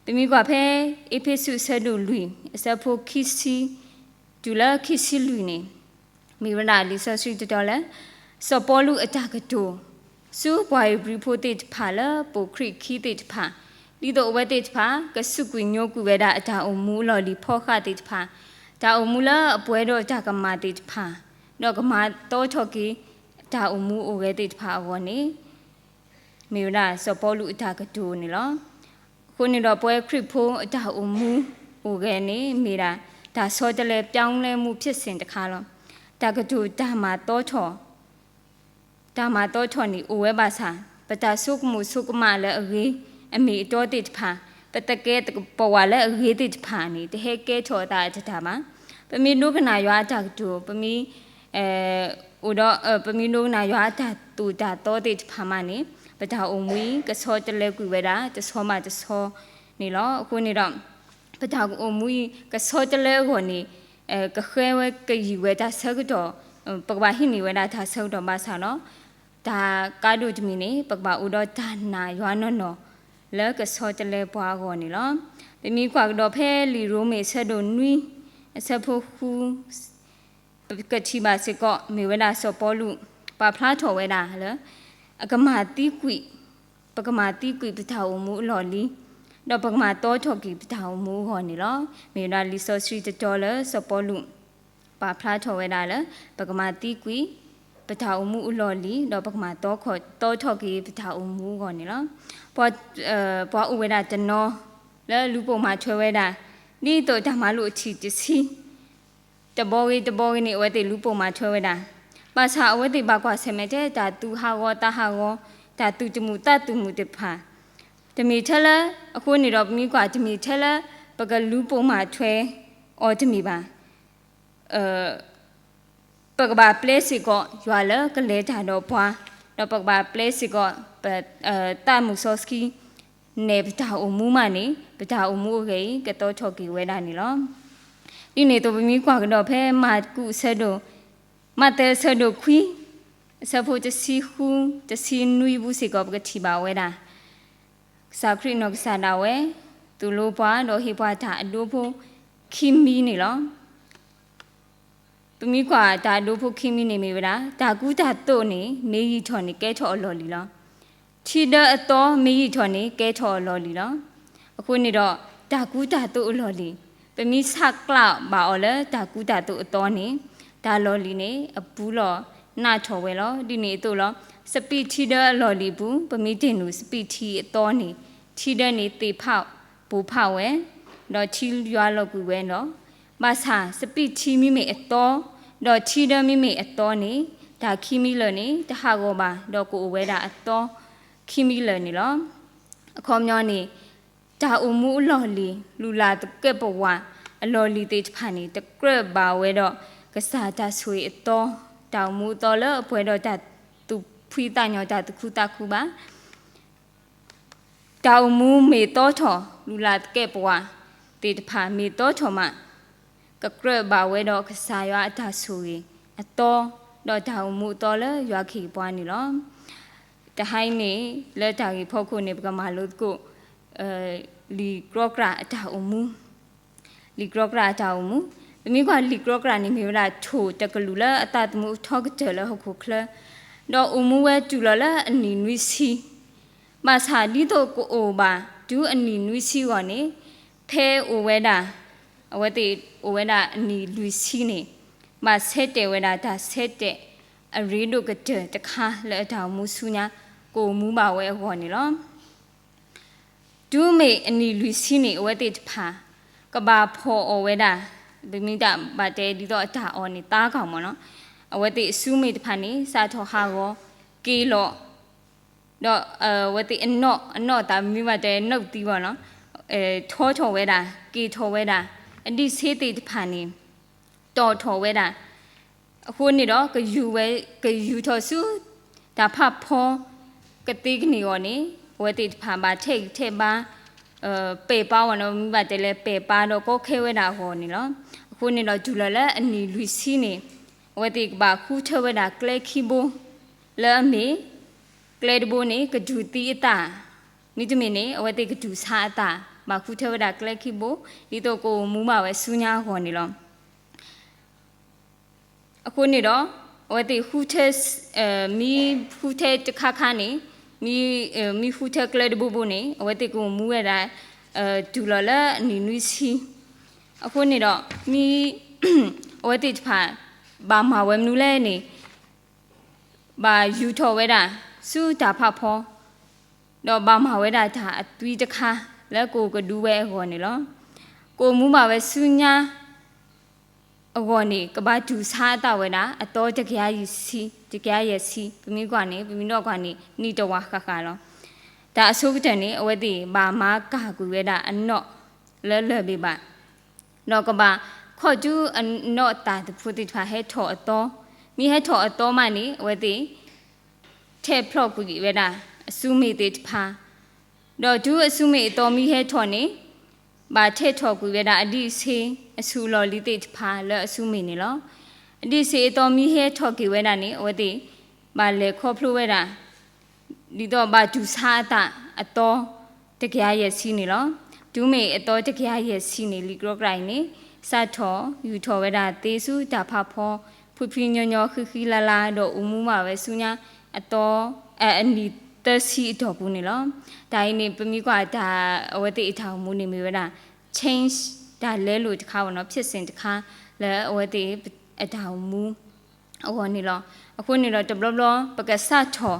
ပမ့ၢ်ကွၢ်ဖဲ အ့းဖ့းစူး အဆၢဒိၣ်လွံၢ် အဆၢဖိခံဆံ တုၤလၢခံဆံလွံၢ်န့ၣ်, မ့ၢ်ဝဲဒၣ်လံာ်စီဆှံတတီၤလၢ စီၤပီလူးအတၢ်ကတိၤ ဆူပှၤဧ့ၤဘြံၤဖိသ့ၣ်တဖၣ်လၢ ပိာ်ခရံာ်ခံသ့ၣ်တဖၣ်, ဒ်သိးအဝဲသ့ၣ်တဖၣ် ကစူးကွံာ်ညိကွံာ်ဝဲဒၣ်အတၢ်အိၣ်မူအလီၢ်လံၤဖီဃာ်သ့ၣ်တဖၣ်, တၢ်အိၣ်မူလၢအပှဲၤဒီးတၢ်ကမၣ်သ့ၣ်တဖၣ်, ဒီးကမၤတီထီၣ်က့ၤ တၢ်အိၣ်မူအိၣ်ဂဲၤသ့ၣ်တဖၣ်အဂီၢ်န့ၣ် မ့ၢ်ဝဲဒၣ်စီၤပီလူးအတၢ်ကတိၤန့ၣ်လီၤ. အဃိန့ၣ်ဒီး ပဝဲခရံာ်ဖိအတၢ်အိၣ်မူအိၣ်ဂဲၤန့ၣ် မ့ၢ်ဒၣ် တၢ်ဆီတလဲ ပြောင်းလဲမှုဖြစ်စဉ် တခါလီၤ. တၢ်ကတိၤတၢ်မၤတီထီၣ် တၢ်မၤတီထီၣ်န့ၣ်အိၣ်ဝဲဘၣ်ဆၣ်, ပတၢ်ဆိကမိၣ်ဆိကမးလၢအဂ့ၤ အမ့ၢ်အတီသ့ၣ်တဖၣ်, ပသကဲးပဝးလၢအဂ့ၤသ့ၣ်တဖၣ်န့ၣ် တဟဲကဲထီၣ်အသးအတတၢၢ်ဘၣ်. ပမ့ၢ်ဒိကနၣ်ယွၤအတၢ်ကတိၤ, ပမ့ၢ် အိၣ်ဒီး ပမ့ၢ်ဒိကနၣ်ယွၤအတၢ်သိၣ်တၢ်သီသ့ၣ်တဖၣ်မးန့ၣ်, ပတၢ်အိၣ်မူအံၤ ကဆီတလဲကွံာ်ဝဲဒၣ် တဆီဘၣ်တဆီန့ၣ်လီၤ. အဃိန့ၣ်ဒီး ပတၢ်အိၣ်မူအံၤ ကဆီတလဲအဂီၢ်န့ၣ်, ကဃဲဝဲကယံာ်ဝဲတၢ်ဆၢကတီၢ်, ပကဘၣ်ဟံးန့ၢ်ဝဲဒၣ်တၢ်ဆၢကတီၢ်ဘၣ်ဆၣ်ဒီး, တၢ်ကါဒိၣ်တမံၤန့ၣ် ပကဘၣ်အိၣ်ဒီးတၢ်နာ်ယွၤနီၢ်နီၢ် လၢကဆီတလဲပှၤအဂီၢ်န့ၣ်လီၤ. ပမ့ၢ်ကွၢ်ကဒီးဖဲလံာ်ရိမ့ၤအဆၢဒိၣ်နွံ အဆၢဖိဃု ပကထံၣ်ဘၣ်စ့ၢ်ကီး မ့ၢ်ဝဲဒၣ်စီၤပီလူး ပာ်ဖျါထီၣ်ဝဲဒၣ်လၢ အကမၤသံကွံာ်, ပကမၤသံကွံာ်ပတၢ်အိၣ်မူအလီၢ်လံၤ, ဒီးပကမၤတီထီၣ်က့ၤပတၢ်အိၣ်မူအဂီၢ်န့ၣ်လီၤ. မ့ၢ်ဝဲဒၣ်လံာ်စီဆှံတတီၤလၢစီၤပီလူး ပာ်ဖျါထီၣ်ဝဲဒၣ်လၢ ပကမၤသံကွံာ် ပတၢ်အိၣ်မူအလီၢ်လံၤ ဒီးပကမၤတီ, တီထီၣ်က့ၤပတၢ်အိၣ်မူအဂီၢ်န့ၣ်လီၤ. ပှၤ, ပှၤအိၣ်ဝဲဒၣ်တနီၤ လၢလူၤပိာ်မၤထွဲဝဲဒၣ် ဒ်သိးတၢ်မၤလိာ်အထံၣ်တဆံ တဘီဂ့ၤတဘီဂ့ၤန့ၣ် အဝဲသ့ၣ်လူၤပိာ်မၤထွဲဝဲဒၣ်, ဘၣ်ဆၣ်အဝဲသ့ၣ်ဘၣ်ကွၢ်ဆၢၣ်မဲာ်ထဲတၢ်သူဟးဂီၤသးဟးဂီၤ, တၢ်သူၣ်တမုာ်သးတမုာ်သ့ၣ်တဖၣ်, တမ့ၢ်ထဲလၢ, အဃိန့ၣ်ဒီးပမ့ၢ်ကွၢ် တမ့ၢ်ထဲလၢ ပကလူၤပိာ်မၤထွဲအီၤတမ့ၢ်ဘၣ်. ပကဘၣ်ပျဲစ့ၢ်ကီးယွၤလၢကလဲၤတၢ်ဒီးပှၤ, ဒီးပကဘၣ်ပျဲစ့ၢ်ကီး ပ, သးမုၢ်စီဆှံ နဲၣ်ပတၢ်အိၣ်မူမးန့ၣ် ပတၢ်အိၣ်မူအဂ့ၢ်အံၤ ကတီထီၣ်က့ၤဝဲဒၣ်န့ၣ်လီၤ. ဒ်န့ၣ်အသိးပမ့ၢ်ကွၢ်ကဒီးဖဲမၢ်ကူးအဆၢဒိၣ်, မးသဲအဆၢဒိၣ်ခွံ, အဆၢဖိတဆံဃု, တဆံနွံပူၤစ့ၢ်ကီး ပကထံၣ်ဘၣ်ဝဲဒၣ် ကစၢ်ခရံာ်နီၢ်ကစၢ်ဒၣ်ဝဲ သိၣ်လိပှၤဒီးဟ့ၣ်ပှၤတၢ်အဒိဖိခံမံၤန့ၣ်လီၤ. ပမ့ၢ်ကွၢ်တၢ်အဒိဖိခံမံၤန့ၣ်မ့ၢ်ဝဲဒၣ် တၢ်ကူတၢ်သိးန့ၣ် မ့ၢ်ယံာ်ထီၣ်န့ၣ်ကဲထီၣ်အလီၢ်လံၤလီၤ. ထံဒၢအသီမ့ၢ်ယံာ်ထီၣ်န့ၣ်ကဲထီၣ်အလီၢ်လံၤလီၤ. အဃိန့ၣ်ဒီး တၢ်ကူတၢ်သိးအလီၢ်လံၤ, ပမ့ၢ်ဆးကျးဘၣ်အီၤလၢတၢ်ကူတၢ်သိးအသီန့ၣ်, တၢ်လီၢ်လံၤန့ၣ် အပူၤလီၢ်နးထီၣ်ဝဲလီၤ. ဒ်န့ၣ်အသိးလီၤ. စပံးထံဒၢအလီၢ်လံၤအပူၤ ပမ့ၢ်တ့ၢ်နုာ်စပံးထံအသီန့ၣ်, ထံဒၢန့ၣ်သ့ၣ်ဖးပိၢ်ဖးဝဲ, ဒီးထံယွၤလီၤကွံာ်ဝဲလီၤ. ဘၣ်ဆၣ်စပံးထံမ့မ့ၢ်အသီ, ဒီးထံဒၢမ့မ့ၢ်အသီန့ၣ်, တၢ်ခံမံၤလၢာ်န့ၣ် တဟးဂီၤဘၣ်, ဒီးကအိၣ်ဝဲဒၣ်အသီခံမံၤလၢာ်န့ၣ်လီၤ. အခီပညီန့ၣ် တၢ်အိၣ်မူအလီၢ်လံၤ, လုၢ်လၢ်သကဲးပဝးအလီၢ်လံၤသ့ၣ်တဖၣ်န့ၣ် တကြၢးဘၣ်ဝဲဒီးကစၢ်တၢ်ဆိၣ်ဂ့ၤအသီ, တၢ်အိၣ်မူအသီလၢအပှဲၤဒီးတၢ်သူၣ်ဖှံသးညီ, တၢ်သူၣ်ခုသးခုဘၣ်. တၢ်အိၣ်မူမ့ၢ်သီထီၣ်, လုၢ်လၢ်သကဲးပဝးသ့ၣ်တဖၣ်မ့ၢ်သီထီၣ်မး, ကကြၢးဘၣ်ဝဲဒီးကစၢ်ယွၤအတၢ်ဆိၣ်ဂ့ၤအသီ, ဒီးတၢ်အိၣ်မူအသီလၢယွၤကဟ့ၣ်ပှၤန့ၣ်လီၤ. တဟါအံၤန့ၣ်လၢတၢ်ဂ့ၢ်ဖီခိၣ်န့ၣ် ပကမၤလိသကိး လံာ်ကြီကြၢ်အတၢ်အိၣ်မူ, လံာ်ကြီကြၢ်အတၢ်အိၣ်မူ, ပမ့ၢ်ကွၢ်လံာ်ကြီကြၢ်န့ၣ် မ့ၢ်ဝဲဒၣ်ထိၣ်တကလုာ်လၢအသးသမူအထီကတၢၢ်လၢဟီၣ်ခိၣ်ချၢ, ဒီးအိၣ်မူဝဲတုၤလီၤလၢအနံၣ်နွံဆံ, ဘၣ်ဆၣ်ဒ်သိးကအိၣ်ဘၣ်တုၤအနံၣ်နွံဆံအဂီၢ်န့ၣ်, ဖဲအိၣ်ဝဲဒၣ်, အဝဲသ့ၣ်အိၣ်ဝဲဒၣ်အနံၣ်လွံၢ်ဆံန့ၣ်, ဘၣ်ဆဲးတဲာ်ဝဲဒၣ်တၢ်ဆဲးတဲာ်အရ့ဒိၣ်ကတၢၢ်တခါလၢအတၢ်အိၣ်မူဆူညါ ကအိၣ်မူဘၣ်ဝဲအဂီၢ်န့ၣ်လီၤ. တုၤမ့ၢ်အနံၣ်လွံၢ်ဆံန့ၣ် အဝဲသ့ၣ်တဖၣ် ကဘၣ်ဖီၣ်အီၣ်ဝဲဒၣ်, ပမ့ၢ်တၢ်ဘၣ်တဲဒ်သိးအတၢ်အီၣ်န့ၣ်သါကီၢ်မ့ၢ်နီၤ, အဝဲသ့ၣ်အစုမ့ၢ်တဖၣ်န့ၣ် စးထီၣ်ဟးဂီၤ, က့ၤလီၤ, ဒီးအဝဲသ့ၣ်အနီၢ်, အနီၢ်သးမ့ၢ်ဘၣ်တဲနီၢ်သံဘၣ်နီၤ, ထီထီၣ်ဝဲဒၣ်, က့ၤထီၣ်ဝဲဒၣ်, အဒံးဆှံသ့ၣ်တဖၣ်န့ၣ် တီၢ်ထီၣ်ဝဲဒၣ်, အဃိန့ၣ်ဒီး ကယူၤထီၣ်ဆူ တၢ်ဖးဖီ ကသ့ကန့ၢ်အဂီၢ်န့ၣ် အဝဲသ့ၣ်တဖၣ်ဘၣ်ထဲးဂံၢ်ထဲးဘါ ပဲာ်ပါအီၤနီၤ, မ့ၢ်ဘၣ်တဲလဲၣ် ပဲာ်ပါဒီးကီခဲဝဲဒၣ်အဂီၢ်န့ၣ်လီၤ. အဃိန့ၣ်ဒီး တုၤလီၤလၢအနံၣ်လွံၢ်ဆံန့ၣ် အဝဲသ့ၣ်ကဘၣ်ဃုထၢဝဲဒၣ်ကျဲခံဘိ လၢအမ့ၢ် ကျဲတဘိန့ၣ် ကဒူၣ်သံအသး, မ့တမ့ၢ်န့ၣ် အဝဲသ့ၣ်ကဒူၣ်ဆါအသး, ဘၣ်ဃုထၢဝဲဒၣ်ကျဲခံဘိ ဒ်သိးကအိၣ်မူဘၣ်ဝဲဆူညါအဂီၢ်န့ၣ်လီၤ. အဃိန့ၣ်ဒီး အဝဲသ့ၣ်ဃုထၢ မ့ၢ်ဃုထၢတခါခါန့ၣ် မ့ၢ်ဃုထၢကျဲတဘိဘိန့ၣ် အဝဲသ့ၣ်ကအိၣ်မူဝဲဒၣ် တုၤလီၤလၢအနံၣ်နွံဆံ. အဃိန့ၣ်ဒီး မ့ၢ် အဝဲသ့ၣ်တဖၣ် ဘၣ်မၤဝဲမနုၤလဲၣ်န့ၣ် ဘၣ်ယူာ်ထီၣ်ဝဲဒၣ် ဆူတၢ်ဖးဖီ ဒီးဘၣ်မၤဝဲဒၣ်တၢ်အသွံတခါ လၢကအိၣ်ကဒုဝဲအဂီၢ်န့ၣ်လီၤ. ကအိၣ်မူဘၣ်ဝဲဆူညါအဂီၢ်န့ၣ် ကဘၣ်တူၢ်ဆါအသးဝဲဒၣ် အသီတကယၤယဲၢ်ဆံ, တကယၤယဲၢ်ဆံ, ပမ့ၢ်ကွၢ်န့ၣ် ပမ့ၢ်နီၣ်ကွၢ်န့ၣ် နံၣ်တဝာ်ဃၣ်ဃၣ်လီၤ. တၢ်အဆိကတၢၢ်န့ၣ် အဝဲသ့ၣ်ဘၣ်မၤကၢ်ကွံာ်ဝဲဒၣ်အနီၣ်လၢလၢၢ်ဘ့ၣ်ဘၣ် ဒီးကဘၣ်ခီၣ်တုအနီၣ်တၢ်တဖိသ့ၣ်တဖၣ်ဟဲထီၣ်အသီ, မ့ၢ်ဟဲထီၣ်အသီမးန့ၣ် အဝဲသ့ၣ် ထဲးဖျီၣ်ကွံာ်ဝဲဒၣ် အစုမ့ၣ်သ့ၣ်တဖၣ်, ဒီးတုၤအစုမ့ၣ်အသီမ့ၢ်ဟဲထီၣ်န့ၣ် ဘၣ်ထဲးထီၣ်ကွံာ်ဝဲဒၣ်အဒံးအဆ့ အဆူၣ်အလီၢ်လံၤသ့ၣ်တဖၣ်လၢအစုမ့ၣ်န့ၣ်လီၤ. အဒံးအဆ့အသီမ့ၢ်ဟဲထီၣ်က့ၤဝဲဒၣ်န့ၣ် အဝဲသ့ၣ် ဘၣ်လဲၤခီဖျိဝဲဒၣ် ဒ်သိးဘၣ်တူၢ်ဆါအသးအသီ တကယၤယဲၢ်ဆံန့ၣ်လီၤ. တုၤမ့ၢ်အသီတကယၤယဲၢ်ဆံန့ၣ် လံာ်ကြီကြၣ်အံၤန့ၣ် စးထီၣ်ယူာ်ထီၣ်ဝဲဒၣ်သ့ဆူတၢ်ဖးဖီ ဖှံဖှံညီညီဃံဃံလၤလၤ ဒီးအိၣ်မူဘၣ်ဝဲဆူညါအသီ အနံၣ်သၢဆံအတီၢ်ပူၤန့ၣ်လီၤ. တၢ်အံၤန့ၣ် ပမ့ၢ်ကွၢ်တၢ် အဝဲသ့ၣ်အတၢ်အိၣ်မူန့ၣ်မ့ၢ်ဝဲဒၣ် change တၢ်လဲလိာ်တခါဘၣ်နီၤ ဖြစ်စဉ်တခါ လၢအဝဲသ့ၣ်အတၢ်အိၣ်မူ အဂီၢ်န့ၣ်လီၤ. အဃိန့ၣ်ဒီးတဘျီဘျီ ပကစးထီၣ်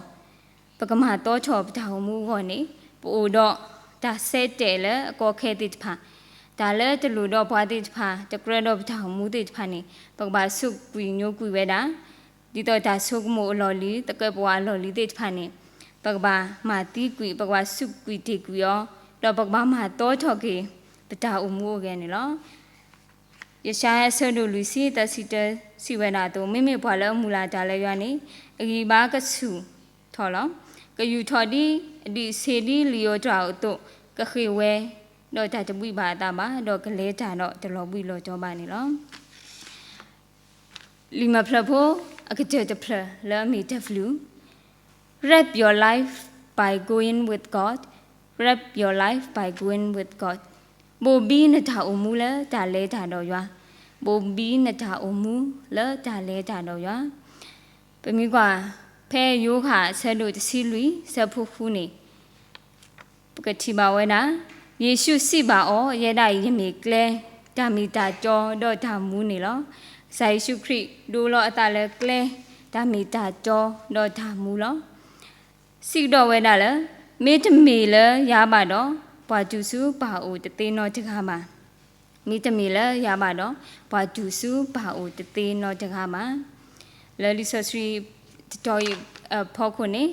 ပကမၤသီထီၣ်ပတၢ်အိၣ်မူအဂီၢ်န့ၣ် ပအိၣ်ဒီးတၢ်ဆၢတဲာ်လၢအကီခဲသ့ၣ်တဖၣ်, တၢ်လၢတလိၣ်ဒီးပှၤသ့ၣ်တဖၣ် တကြၢးဒီးပတၢ်အိၣ်မူသ့ၣ်တဖၣ်န့ၣ် ပကဘၣ်စူးကွံာ်ညိကွံာ်ဝဲဒၣ် ဒ်သိးတၢ်ဆိကမိၣ်အလီၢ်လံၤ သကဲးပဝးအလီၢ်လံၤသ့ၣ်တဖၣ်န့ၣ် ပကဘၣ်မၤသံကွံာ် ပကဘၣ်စူးကွံာ်တ့ၢ်ကွံာ်အီၤ ဒီးပကဘၣ်မၤသီထီၣ်က့ၤ ပတၢ်အိၣ်မူအိၣ်ဂဲၤန့ၣ်လီၤ. ယၡါယၤအဆၢဒိၣ်လွံၢ်ဆံသၢဆံတၢ စံးဝဲဒၣ်အသိး, မ့မ့ၢ်ပှၤလၢအမုၢ်လၢ်တၢ်လၢယွၤန့ၣ် အဂံၢ်ဘါကဆူၣ်ထီၣ်လီၤ. ကယူာ်ထီၣ်ဒ်အဒံးအဆ့ဒ်လံာ်ဧိၤတြၢ်ဧိၤအသိး, ကဃ့ၢ်ဝဲဒီးတၢ်တဘှံးဘၣ်အသးဘၣ်, ဒီးကလဲၤတၢ်ဒီးတလီၤဘှံးလီၤတီၤဘၣ်န့ၣ်လီၤ. လံာ်မဲာ်ဖျၢၣ်ဖိ အကတၢၢ်တဖျၢၣ်လၢအမ့ၢ်တၢ်ဘျုး Wrap your life by going with God. Wrap your life by going with God. ဘိၣ်ဘံနတၢ်အိၣ်မူလၢတၢ်လဲၤတၢ်ဒီးယွၤ, ဘိၣ်ဘံနတၢ်အိၣ်မူလၢတၢ်လဲၤတၢ်ဒီးယွၤ. ပမ့ၢ်ကွၢ် ဖဲယိၤဟၣ်အဆၢဒိၣ်တဆံလွံၢ် ဆၢဖိဃုန့ၣ် ပကထံၣ်ဘၣ်ဝဲဒၣ်, ယ့ၣ်ၡူးစံးဘၣ်အီၤ, ယဲဒၣ်အံၤယမ့ၢ်ကျဲ, တၢ်မ့ၢ်တၢ်တီ ဒီးတၢ်မူန့ၣ်လီၤ. ကစၢ်ယ့ၣ်ၡူးခရံာ်ဒိလီၤအသးလၢကျဲ, တၢ်မ့ၢ်တၢ်တီ ဒီးတၢ်မူလီၤ. စံးကဒီးဝဲဒၣ်လၢ မ့တမ့ၢ်လၢယၤဘၣ်ဒီး, ပှၤတူၢ်ဆူပၢ်အိၣ်တသ့နီတဂၤဘၣ်. မ့တမ့ၢ်လၢယၤဘၣ်ဒီး, ပှၤတူၢ်ဆူပၢ်အိၣ်တသ့နီတဂၤဘၣ်. လၢလံာ်စီဆှံတတီၤအံၤအဖီခိၣ်န့ၣ်,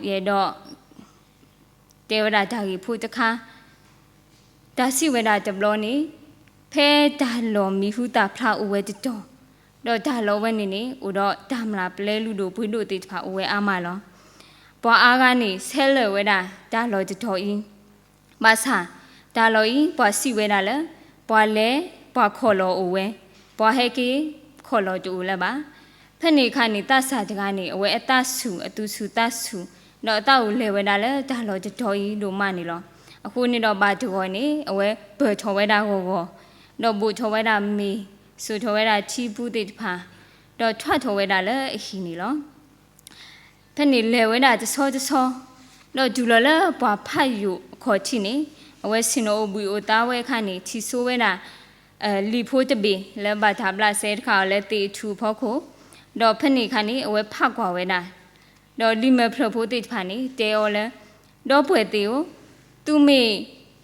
ယအဲၣ်ဒိး တဲဝဲဒၣ်တၢ်ဂ့ၢ်ဖိတခါ, တၢ်စံးဝဲဒၣ်တဘျီန့ၣ်, ဖဲတၢ်လီၢ်မံၤဟူသၣ်ဖျါအိၣ်ဝဲတတီၤ, ဒီးတၢ်လီၢ်ဝဲန့ၣ်န့ၣ် အိၣ်ဒီးတၢ်မျၢ်ပျဲလုၢ်ဒိၣ်ပှ့ၤဒိၣ်သ့ၣ်တဖၣ်အိၣ်ဝဲအါမးလီၤ. ပှၤအါဂၤန့ၣ် ဆဲးလၢာ်ဝဲဒၣ်တၢ်လီၢ်တတီၤအံၤ, ဘၣ်ဆၣ် တၢ်လီၢ်အံၤ ပှၤစံးဝဲဒၣ်လၢ ပှၤလဲၤ ပှၤခီၣ်လီၢ်အိၣ်ဝဲ, ပှၤဟဲက့ၤ ခီၣ်လီၢ်တအိၣ်လၢၤဘၣ်. ဖဲန့ၣ်အခါန့ၣ် သးစၢ်တဂၤန့ၣ် အဝဲအသးဆူၣ် အသူၣ်ဆူၣ်သးဆူၣ်, ဒီးအသးအိၣ်လဲၢ်ဝဲဒၣ်လၢတၢ်လီၢ်တတီၤအံၤဒိၣ်မးန့ၣ်လီၤ. အဃိန့ၣ်ဒီးဘၣ်တဂီၤန့ၣ် အဝဲပၢၢ်ထီၣ်ဝဲဒၣ်ဂီၤဂီၤ, ဒီးဘိၣ်ထီၣ်ဝဲဒၣ်မ့ၤ, စိာ်ထီၣ်ဝဲဒၣ်ထံပူၤသ့ၣ်တဖၣ်, ဒီးထွဲထီၣ်ဝဲဒၣ်လၢအဟံၣ်န့ၣ်လီၤ. ဖဲန့ၣ်လဲၤဝဲဒၣ်တဆီတဆီ, ဒီးတုၤလီၤလၢပှၤဖးယိာ်အခီၣ်ထံးန့ၣ်, အဝဲဆ့ၣ်နီၤအိၣ်ဘှံးအိၣ်သါဝဲအခါန့ၣ် ထံၣ်ဆိဝဲဒၣ် လံာ်ဖိတဘ့ၣ်လၢဘၣ်တၢ်ဘျးစဲတခါအီၤလၢသ့ၣ်အထူၣ်အဖီခိၣ်, ဒီးဖဲန့ၣ်အခါန့ၣ် အဝဲဖးကွၢ်ဝဲဒၣ်, ဒီးလံာ်မဲာ်ဖျၢၣ်ဖိသ့ၣ်တဖၣ်န့ၣ် တဲအီၤလၢ ဒီပုၢ်ဝဲၢ်သ့ၣ်ဧၢ, သုမ့ၢ်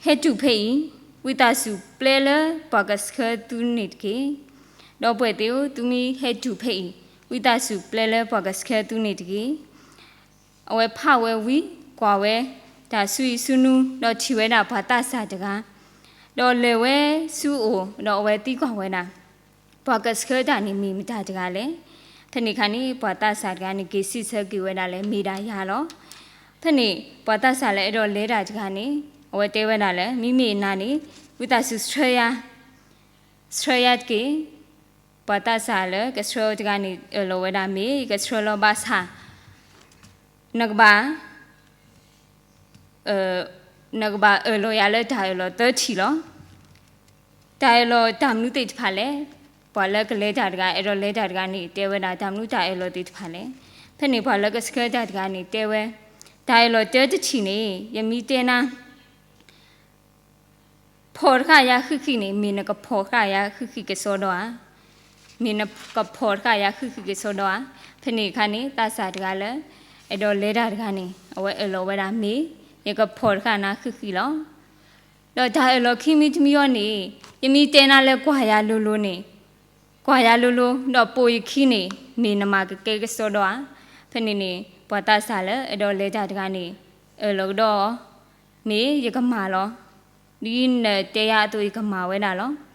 ဟဲတုၤဖဲအံၤ, ဝံသးစူၤပျဲလၢပှၤကဆှၢသုန့ၣ်တက့ၢ်. ဒီပုၢ်ဝဲၢ်သ့ၣ်ဧၢ, သုမ့ၢ်ဟဲတုၤဖဲအံၤ, ဝံသးစူၤပျဲလၢပှၤကဆှၢသုန့ၣ်တက့ၢ်. အဝဲဖးဝဲဝံၤ ကွၢ်ဝဲတၢ်ဆူအံၤဆူနုၤ ဒီးထံၣ်ဝဲဒၣ်ပှၤသးစၢ်တဂၤ, ဒီးလဲၤဝဲဆူအအိၣ် ဒီးအဝဲသံကွၢ်ဝဲဒၣ် ပှၤကဆှၢတၢ်န့ၣ်မ့ၢ်မတၤတဂၤလဲၣ်. ဖဲန့ၣ်အခါန့ၣ် ပှၤသးစၢ်တဂၤန့ၣ် က့ၤစံးဆၢက့ၤဝဲဒၣ်လၢ မ့ၢ်ဒၣ်ယၤလီၤ. ဖဲန့ၣ် ပှၤသးစၢ်လၢအဲၣ်ဒိးလဲၤတၢ်တဂၤန့ၣ် အဝဲတဲဝဲဒၣ်လၢ မ့မ့ၢ်နၤန့ၣ် ဝံသးစူၤဆှၢယၤ, ဆှၢယၤတက့ၢ်. ပှၤသးစၢ်လၢကဆှၢအီၤတဂၤန့ၣ် အၢၣ်လီၤဝဲဒၣ် မ့ၢ်ယကဆှၢလီၤဘၣ်ဆၣ် နကဘၣ် နကဘၣ်အၢၣ်လီၤယၤလၢတၢ်အၢၣ်လီၤသၢထံၣ်လီၤ. တၢ်အၢၣ်လီၤတၢ်မနုၤသ့ၣ်တဖၣ်လဲၣ်. ပှၤလၢကလဲၤတၢ်တဂၤ အဲၣ်ဒိးလဲၤတၢ်တဂၤန့ၣ် တဲဝဲဒၣ်တၢ်မနုၤတၢ်အၢၣ်လီၤသ့ၣ်တဖၣ်လဲၣ်. ဖဲန့ၣ်ပှၤလၢကဆှၢတၢ်တဂၤန့ၣ် တဲဝဲ တၢ်အၢၣ်လီၤတၢတထံၣ်န့ၣ် ယမ့ၢ်တဲနၤ ဖီၣ်တဃာ်ယၤဃံးဃံးန့ၣ် မ့ၢ်နကဖီၣ်တဃာ်ယၤဃံးဃံးကစီဒီဧါ, မ့ၢ်နကဖီၣ်တဃာ်ယၤဃံးဃံးကစီဒီဧါ. ဖဲန့ၣ်အခါန့ၣ် သးစၢ်တဂၤလၢ အဲၣ်ဒိးလဲၤတၢ်တဂၤန့ၣ် အဝဲအၢၣ်လီၤဝဲဒၣ် မ့ၢ်ယကဖီၣ်တဃာ်နၤဃံးဃံးလီၤ. ဒီးတၢ်အၢၣ်လီၤခံမံၤတမံၤအံၤန့ၣ် ယမ့ၢ်တဲနၤလၢကွၢ်ယၤလိၤလိၤန့ၣ် ကွၢ်ယၤလိၤလိၤ ဒီးပိာ်ယခံန့ၣ် မ့ၢ်နမၤကကဲကစီဒီဧါ. ဖဲန့ၣ်န့ၣ် ပှၤသးစၢ်လၢအဲၣ်ဒိးလဲၤတၢ်တဂၤန့ၣ် အၢၣ်လီၤကဒီးအီၤ မ့ၢ်ယကမၤလီၤ. ဒ်နတဲယၤအသိးယကမၤဝဲဒၣ်လီၤ.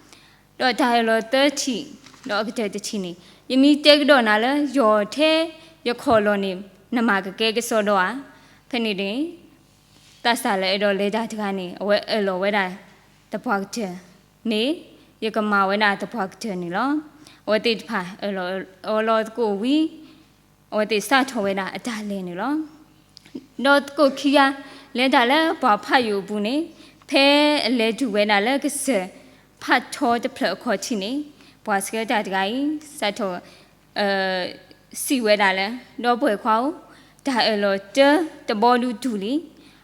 ဒီးတၢ်အၢၣ်လီၤသၢထံၣ် ဒီးအကတၢၢ်တထံၣ်န့ၣ် ယမ့ၢ်တဲကဒီးနၤလၢ ယီၤထဲယခီၣ်လီၢ်န့ၣ် နမၤကကဲကစီဒီဧါ. ဖဲန့ၣ်န့ၣ် သးစၢ်လၢအဲၣ်ဒိးလဲၤတၢ်တဂၤန့ၣ် အဝဲအၢၣ်လီၤဝဲဒၣ်သပှၢ်ကတၢၢ် မ့ၢ်ယကမၤဝဲဒၣ်သပှၢ်ကတၢၢ်န့ၣ်လီၤ. အဝဲသ့ၣ်တဖၣ်အၢၣ်လီၤအီလီၤသကိးဝံၤ အဝဲသ့ၣ်စးထီၣ်ဝဲဒၣ်အတၢ်လဲၤန့ၣ်လီၤ. ဒီးသကိးခံဂၤ လဲၤတၢ်လၢပှၢ်ဖးယိာ်အပူၤန့ၣ် ဖဲအလဲၤတုၤဝဲဒၣ်လၢကစၢၢ်ဖးထီတဖျၢၣ်အခီၣ်ထံးန့ၣ် ပှၤဆှၢတၢ်တဂၤအံၤ စးထီၣ် စံးဝဲဒၣ်လၢ ဒီပုၢ်ဝဲၢ်ခွါဧၢ, တၢ်အၢၣ်လီၤတၢတဘီဒုးတုၤလံ.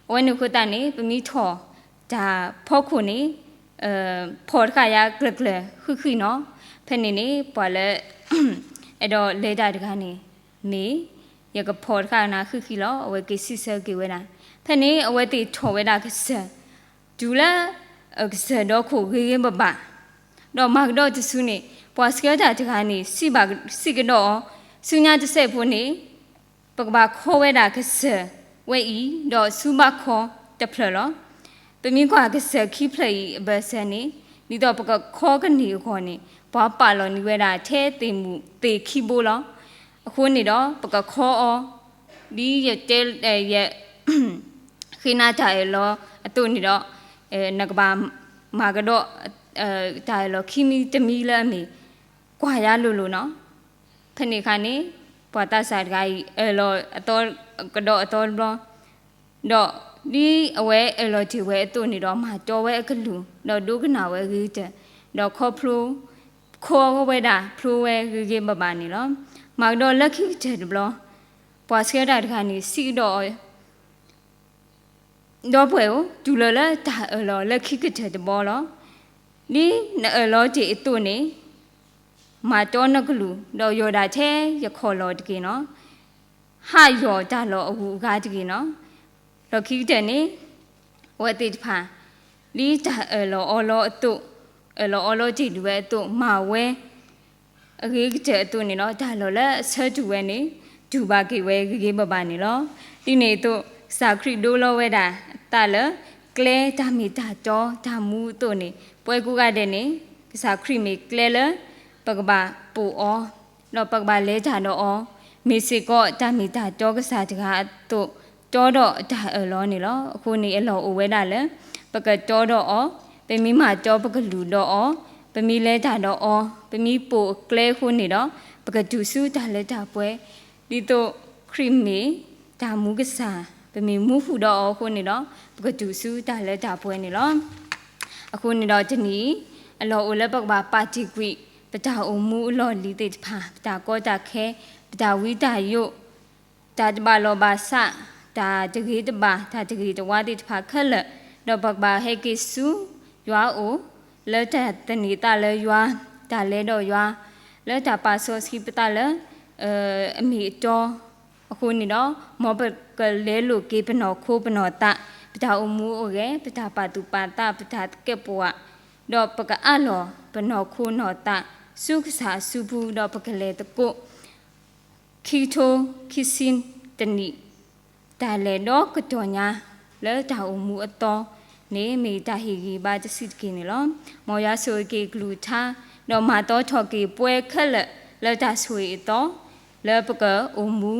အဝဲန့ၣ်အဃိသတးန့ၣ် ပမ့ၢ်ထီၣ်တၢ်ဖီခိၣ်န့ၣ် ဖီၣ်တဃာ်ယၤကျၢၤကျၢၤဃံးဃံးနီၤ. ဖဲန့ၣ်န့ၣ် ပှၤလၢ အဲၣ်ဒိးလဲၤတၢ်တဂၤန့ၣ် မ့ၢ်ယကဖီၣ်တဃာ်နၤဃံးဃံးလီၤ. အဝဲက့ၤစံးဆၢက့ၤဝဲဒၣ်. ဖဲန့ၣ် အဝဲသ့ၣ်ထီၣ်ဝဲဒၣ်ကစၢၢ် တုၤလၢ ကစၢၢ်ဒီခိၣ်ဂ့ၤဂ့ၤဘၣ်ဘၣ် ဒီးမၤကဒီးတစုန့ၣ် ပှၤဆှၢတၢ်တဂၤန့ၣ် စံးဘၣ်စံးကဒီးအီၤ, ဆူညါတစဲးဖိန့ၣ် ပကဘၣ်ခီဝဲဒၣ်ကစၢၢ်ဝဲအံၤ ဒီးဆူဘၣ်ခီတဖျၢၣ်လီၤ. ပမ့ၢ်ကွၢ်ကစၢၢ်ခံဖျၢၣ်အံၤအဘၢၣ်စၢၤန့ၣ် ဒ်သိးပကခီကန့ၢ်အဂီၢ်န့ၣ် ပှၤပာ်လီၤန့ၢ်ဝဲဒၣ်ထဲသ့ၣ်မုၢ်သ့ၣ်ခံဘိလီၤ. အဃိန့ၣ်ဒီး ပကခီအီၤ ဒ်ယတဲ ယ ဃ့နၤတၢ်အၢၣ်လီၤအသိးန့ၣ်ဒီး နကဘၣ်မၤကဒီး တၢ်အၢၣ်လီၤခံမံၤတမံၤလၢအမ့ၢ် ကွၢ်ယၤလိၤလိၤနီၤ. ဖဲန့ၣ်အခါန့ၣ် ပှၤသးစၢ်တဂၤအံၤ အၢၣ်လီၤကဒီးအသီတဘျီ ဒီးဒ်အဝဲအၢၣ်လီၤတ့ၢ်ဝဲအသိးန့ၣ်ဒီး မၤတီဝဲအကလုၢ် ဒီးဒိကနၣ်ဝဲဂ့ၤကတၢၢ် ဒီးခီဖျိ ခီဝဲဒၣ်ဖျိဝဲဂ့ၤဂ့ၤဘၣ်ဘၣ်န့ၣ်လီၤ. မၤကဒီးလၢခံကတၢၢ်တဘျီ ပှၤဆှၢတၢ်တဂၤန့ၣ် စံးကဒီးအီၤ ဒီပုၢ်ဝဲၢ်ဧၢ, တုၤလီၤလၢတၢ်အၢၣ်လီၤလၢခံကတၢၢ်တဘျီလီၤ. ဒ်နအၢၣ်လီၤတ့ၢ်အသိးန့ၣ် မၤတီနကလုၢ် ဒီးယီၢ်ဒၣ်ထဲယခီၣ်လီၢ်တက့ၢ်နီၤ. ဟးယီၢ်တၢ်လီၢ်အဂုၤအဂၤတဂ့ၤနီၤ. လီၢ်ခံကတၢၢ်န့ၣ် အဝဲသ့ၣ်တဖၣ် ဒ်တၢ်အၢၣ်လီၤအီလီၤအသိး အၢၣ်လီၤအီလီၤတ့ၢ်ဒံးဝဲအသိး မၤဝဲ အဂ့ၤကတၢၢ်အသိးန့ၣ်လီၤ. တၢ်လီၢ်လၢအဆၢတုၤဝဲန့ၣ် တူၢ်ဘၣ်က့ၤဝဲဂ့ၤဂ့ၤဘၣ်ဘၣ်န့ၣ်လီၤ. ဒ်န့ၣ်အသိး ကစၢ်ခရံာ်ဒိလီၤဝဲဒၣ်အသးလၢ ကျဲတၢ်မ့ၢ်တၢ်တီတၢ်မူအသိးန့ၣ် ပဝဲကိးဂၤဒဲးန့ၣ် ကစၢ်ခရံာ်မ့ၢ်ကျဲလၢ ပကဘၣ်ပိာ်အီၤ ဒီးပကဘၣ်လဲၤတၢ်ဒီးအီၤ မ့ၢ်စ့ၢ်ကီးတၢ်မ့ၢ်တၢ်တီကစၢ်တဂၤအသိး တီဒီးတၢ်အၢၣ်လီၤန့ၣ်လီၤ. အဃိန့ၣ် အလီၢ်အိၣ်ဝဲဒၣ်လၢ ပကတီဒီးအီၤ, ပမ့ၢ်မၤတီပကလုၢ်ဒီးအီၤ, ပမ့ၢ်လဲၤတၢ်ဒီးအီၤ, ပမ့ၢ်ပိာ်အကျဲအဃိန့ၣ်ဒီး ပကတုၤဆူတၢ်လၢတၢ်ပှဲၤ, ဒ်သိးခရံာ်မ့ၢ်တၢ်မူကစၢ်, ပမ့ၢ်မူဃုာ်ဒီးအီၤအဃိန့ၣ်ဒီး ပကတုၤဆူတၢ်လၢတၢ်ပှဲၤန့ၣ်လီၤ. အဃိန့ၣ်ဒီးတနံၤအံၤ အလီၢ်အိၣ်လၢပကဘၣ်ပာ်တ့ၢ်ကွံာ် ပတၢ်အိၣ်မူအလီၢ်လံၤသ့ၣ်တဖၣ်, ပတၢ်ကီတၢ်ခဲ, ပတၢ်ဝံတၢ်ယိး, တၢ်တဘၣ်လီၢ်ဘၣ်စး, တၢ်တဂ့ၤတဘၣ်, တၢ်တဂ့ၤတဝါသ့ၣ်တဖၣ်ခဲလၢာ်, ဒီးပကဘၣ်ဟဲက့ၤဆူယွၤအအိၣ်, လၢတၢ်သန့ၤသးလၢယွၤ, တၢ်လဲၤဒီးယွၤ, လၢတၢ်ပာ်စီဆှံပသးလၢ အမ့ၢ်အတီ အဃိန့ၣ်ဒီး မ်ပကလဲလိာ်က့ၤပနီၢ်ခိပနီၢ်သး, ပတၢ်အိၣ်မူအိၣ်ဂဲၤ, ပတၢ်ပာ်သူၣ်ပာ်သး, ပတၢ်သကဲးပဝး, ဒီးပကအးလီၢ်ပနီၢ်ခိနီၢ်သး ဆူကစၢ်အစုပူၤ, ဒီးပကလဲၤသကိး ခံကထိခံဆံတနံၣ် တၢ်လဲၤဒီကတီၢ်ညါ လၢတၢ်အိၣ်မူအသီန့ၣ် မ့ၢ်တၢ်ဟ့ၣ်ဂံၢ်ဘါတစုတက့ၢ်န့ၣ်လီၤ. မ်ယွၤဆိၣ်ဂ့ၤက့ၤကလုၢ်ကထါ, ဒီးမၤသီထီၣ်က့ၤပှၤခဲလၢာ် လၢတၢ်ဆိၣ်ဂ့ၤအသီ လၢပကအိၣ်မူ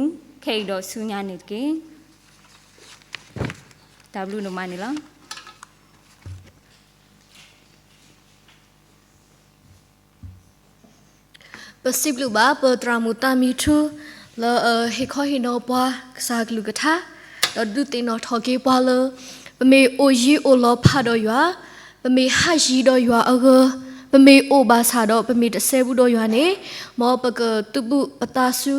ခဲအံၤဒီးဆူညါန့ၣ်တက့ၢ်. တၢ်ဘျုးဒိၣ်မးန့ၣ်လီၤ. ပစံးဘျုးဘၣ်ပသရၣ်မုၣ်သးမံထူ လၢအဟ့ၣ်ခီဟ့ၣ်နီၤပှၤကစၢ်ကလုၢ်ကထါ, ဒီးဒုးသ့ၣ်နီၣ်ထီၣ်က့ၤပှၤလၢ ပမ့ၢ်အိၣ်ယံၤအိၣ်လီၤဖးဒီးယွၤ, ပမ့ၢ်ဟးယံၤဒီးယွၤအဂၢၤ, ပမ့ၢ်အိၣ်ဘၣ်ဆၣ်ဒီးပမ့ၢ်တစဲဘူးဒီးယွၤန့ၣ်, မ်ပကသုးဘူးပသးဆူ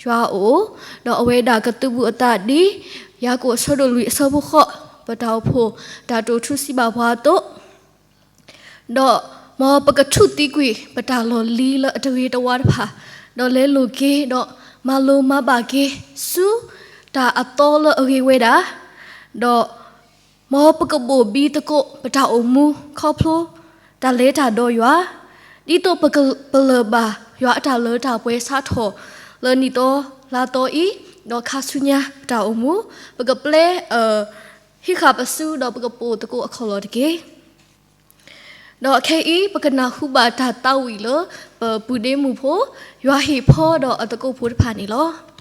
ယွၤအအိၣ်, ဒီးအဝဲဒၣ်ကသုးဘူးအသးဒ် ယၤကိာ်အဆၢဒိၣ်လွံၢ်အဆၢဖိဃိး ပတၢ်အိၣ်ဖှိၣ်တၢ်တိာ်ထူစံးဘၣ်ပှၤအသိး, ဒီးမ်ပကထူးသံကွံာ်ပတၢ်လီၢ်လံၤလၢအတဂ့ၤတဝါတဖၣ်, ဒီးလဲလိာ်က့ၤ, ဒီးမၤလိမၤဘၣ်က့ၤဆူတၢ်အသီလၢအဂ့ၤဝဲဒၣ်, ဒီး မ်ပကဘိၣ်ဘံသကိးပတၢ်အိၣ်မူ ခီဖျိတၢ်လဲၤတၢ်ဒီးယွၤ, ဒ်သိးပကပလၢၢ်ဘၣ်ယွၤအတၢ်လၢတၢ်ပှဲၤစးထီၣ်လၢနံၣ်သီလါသီအံၤ, ဒီးခါဆူညါပတၢ်အိၣ်မူ, ပကပျဲ ဟံးဃာ်ပစုဒီးပကပိာ်သကိးအခီၣ်လီၢ်တက့ၢ်. ဒီးခဲအံၤ ပကနၢ်ဟူဘၣ်တၢ်သးဝံၣ်လၢ ပပုၢ်ဒ့မုၣ်ဖိ ယွၤဟ့ၣ်ဖီဒီးအသကိးဖိတဖၣ်န့ၣ်လီၤ.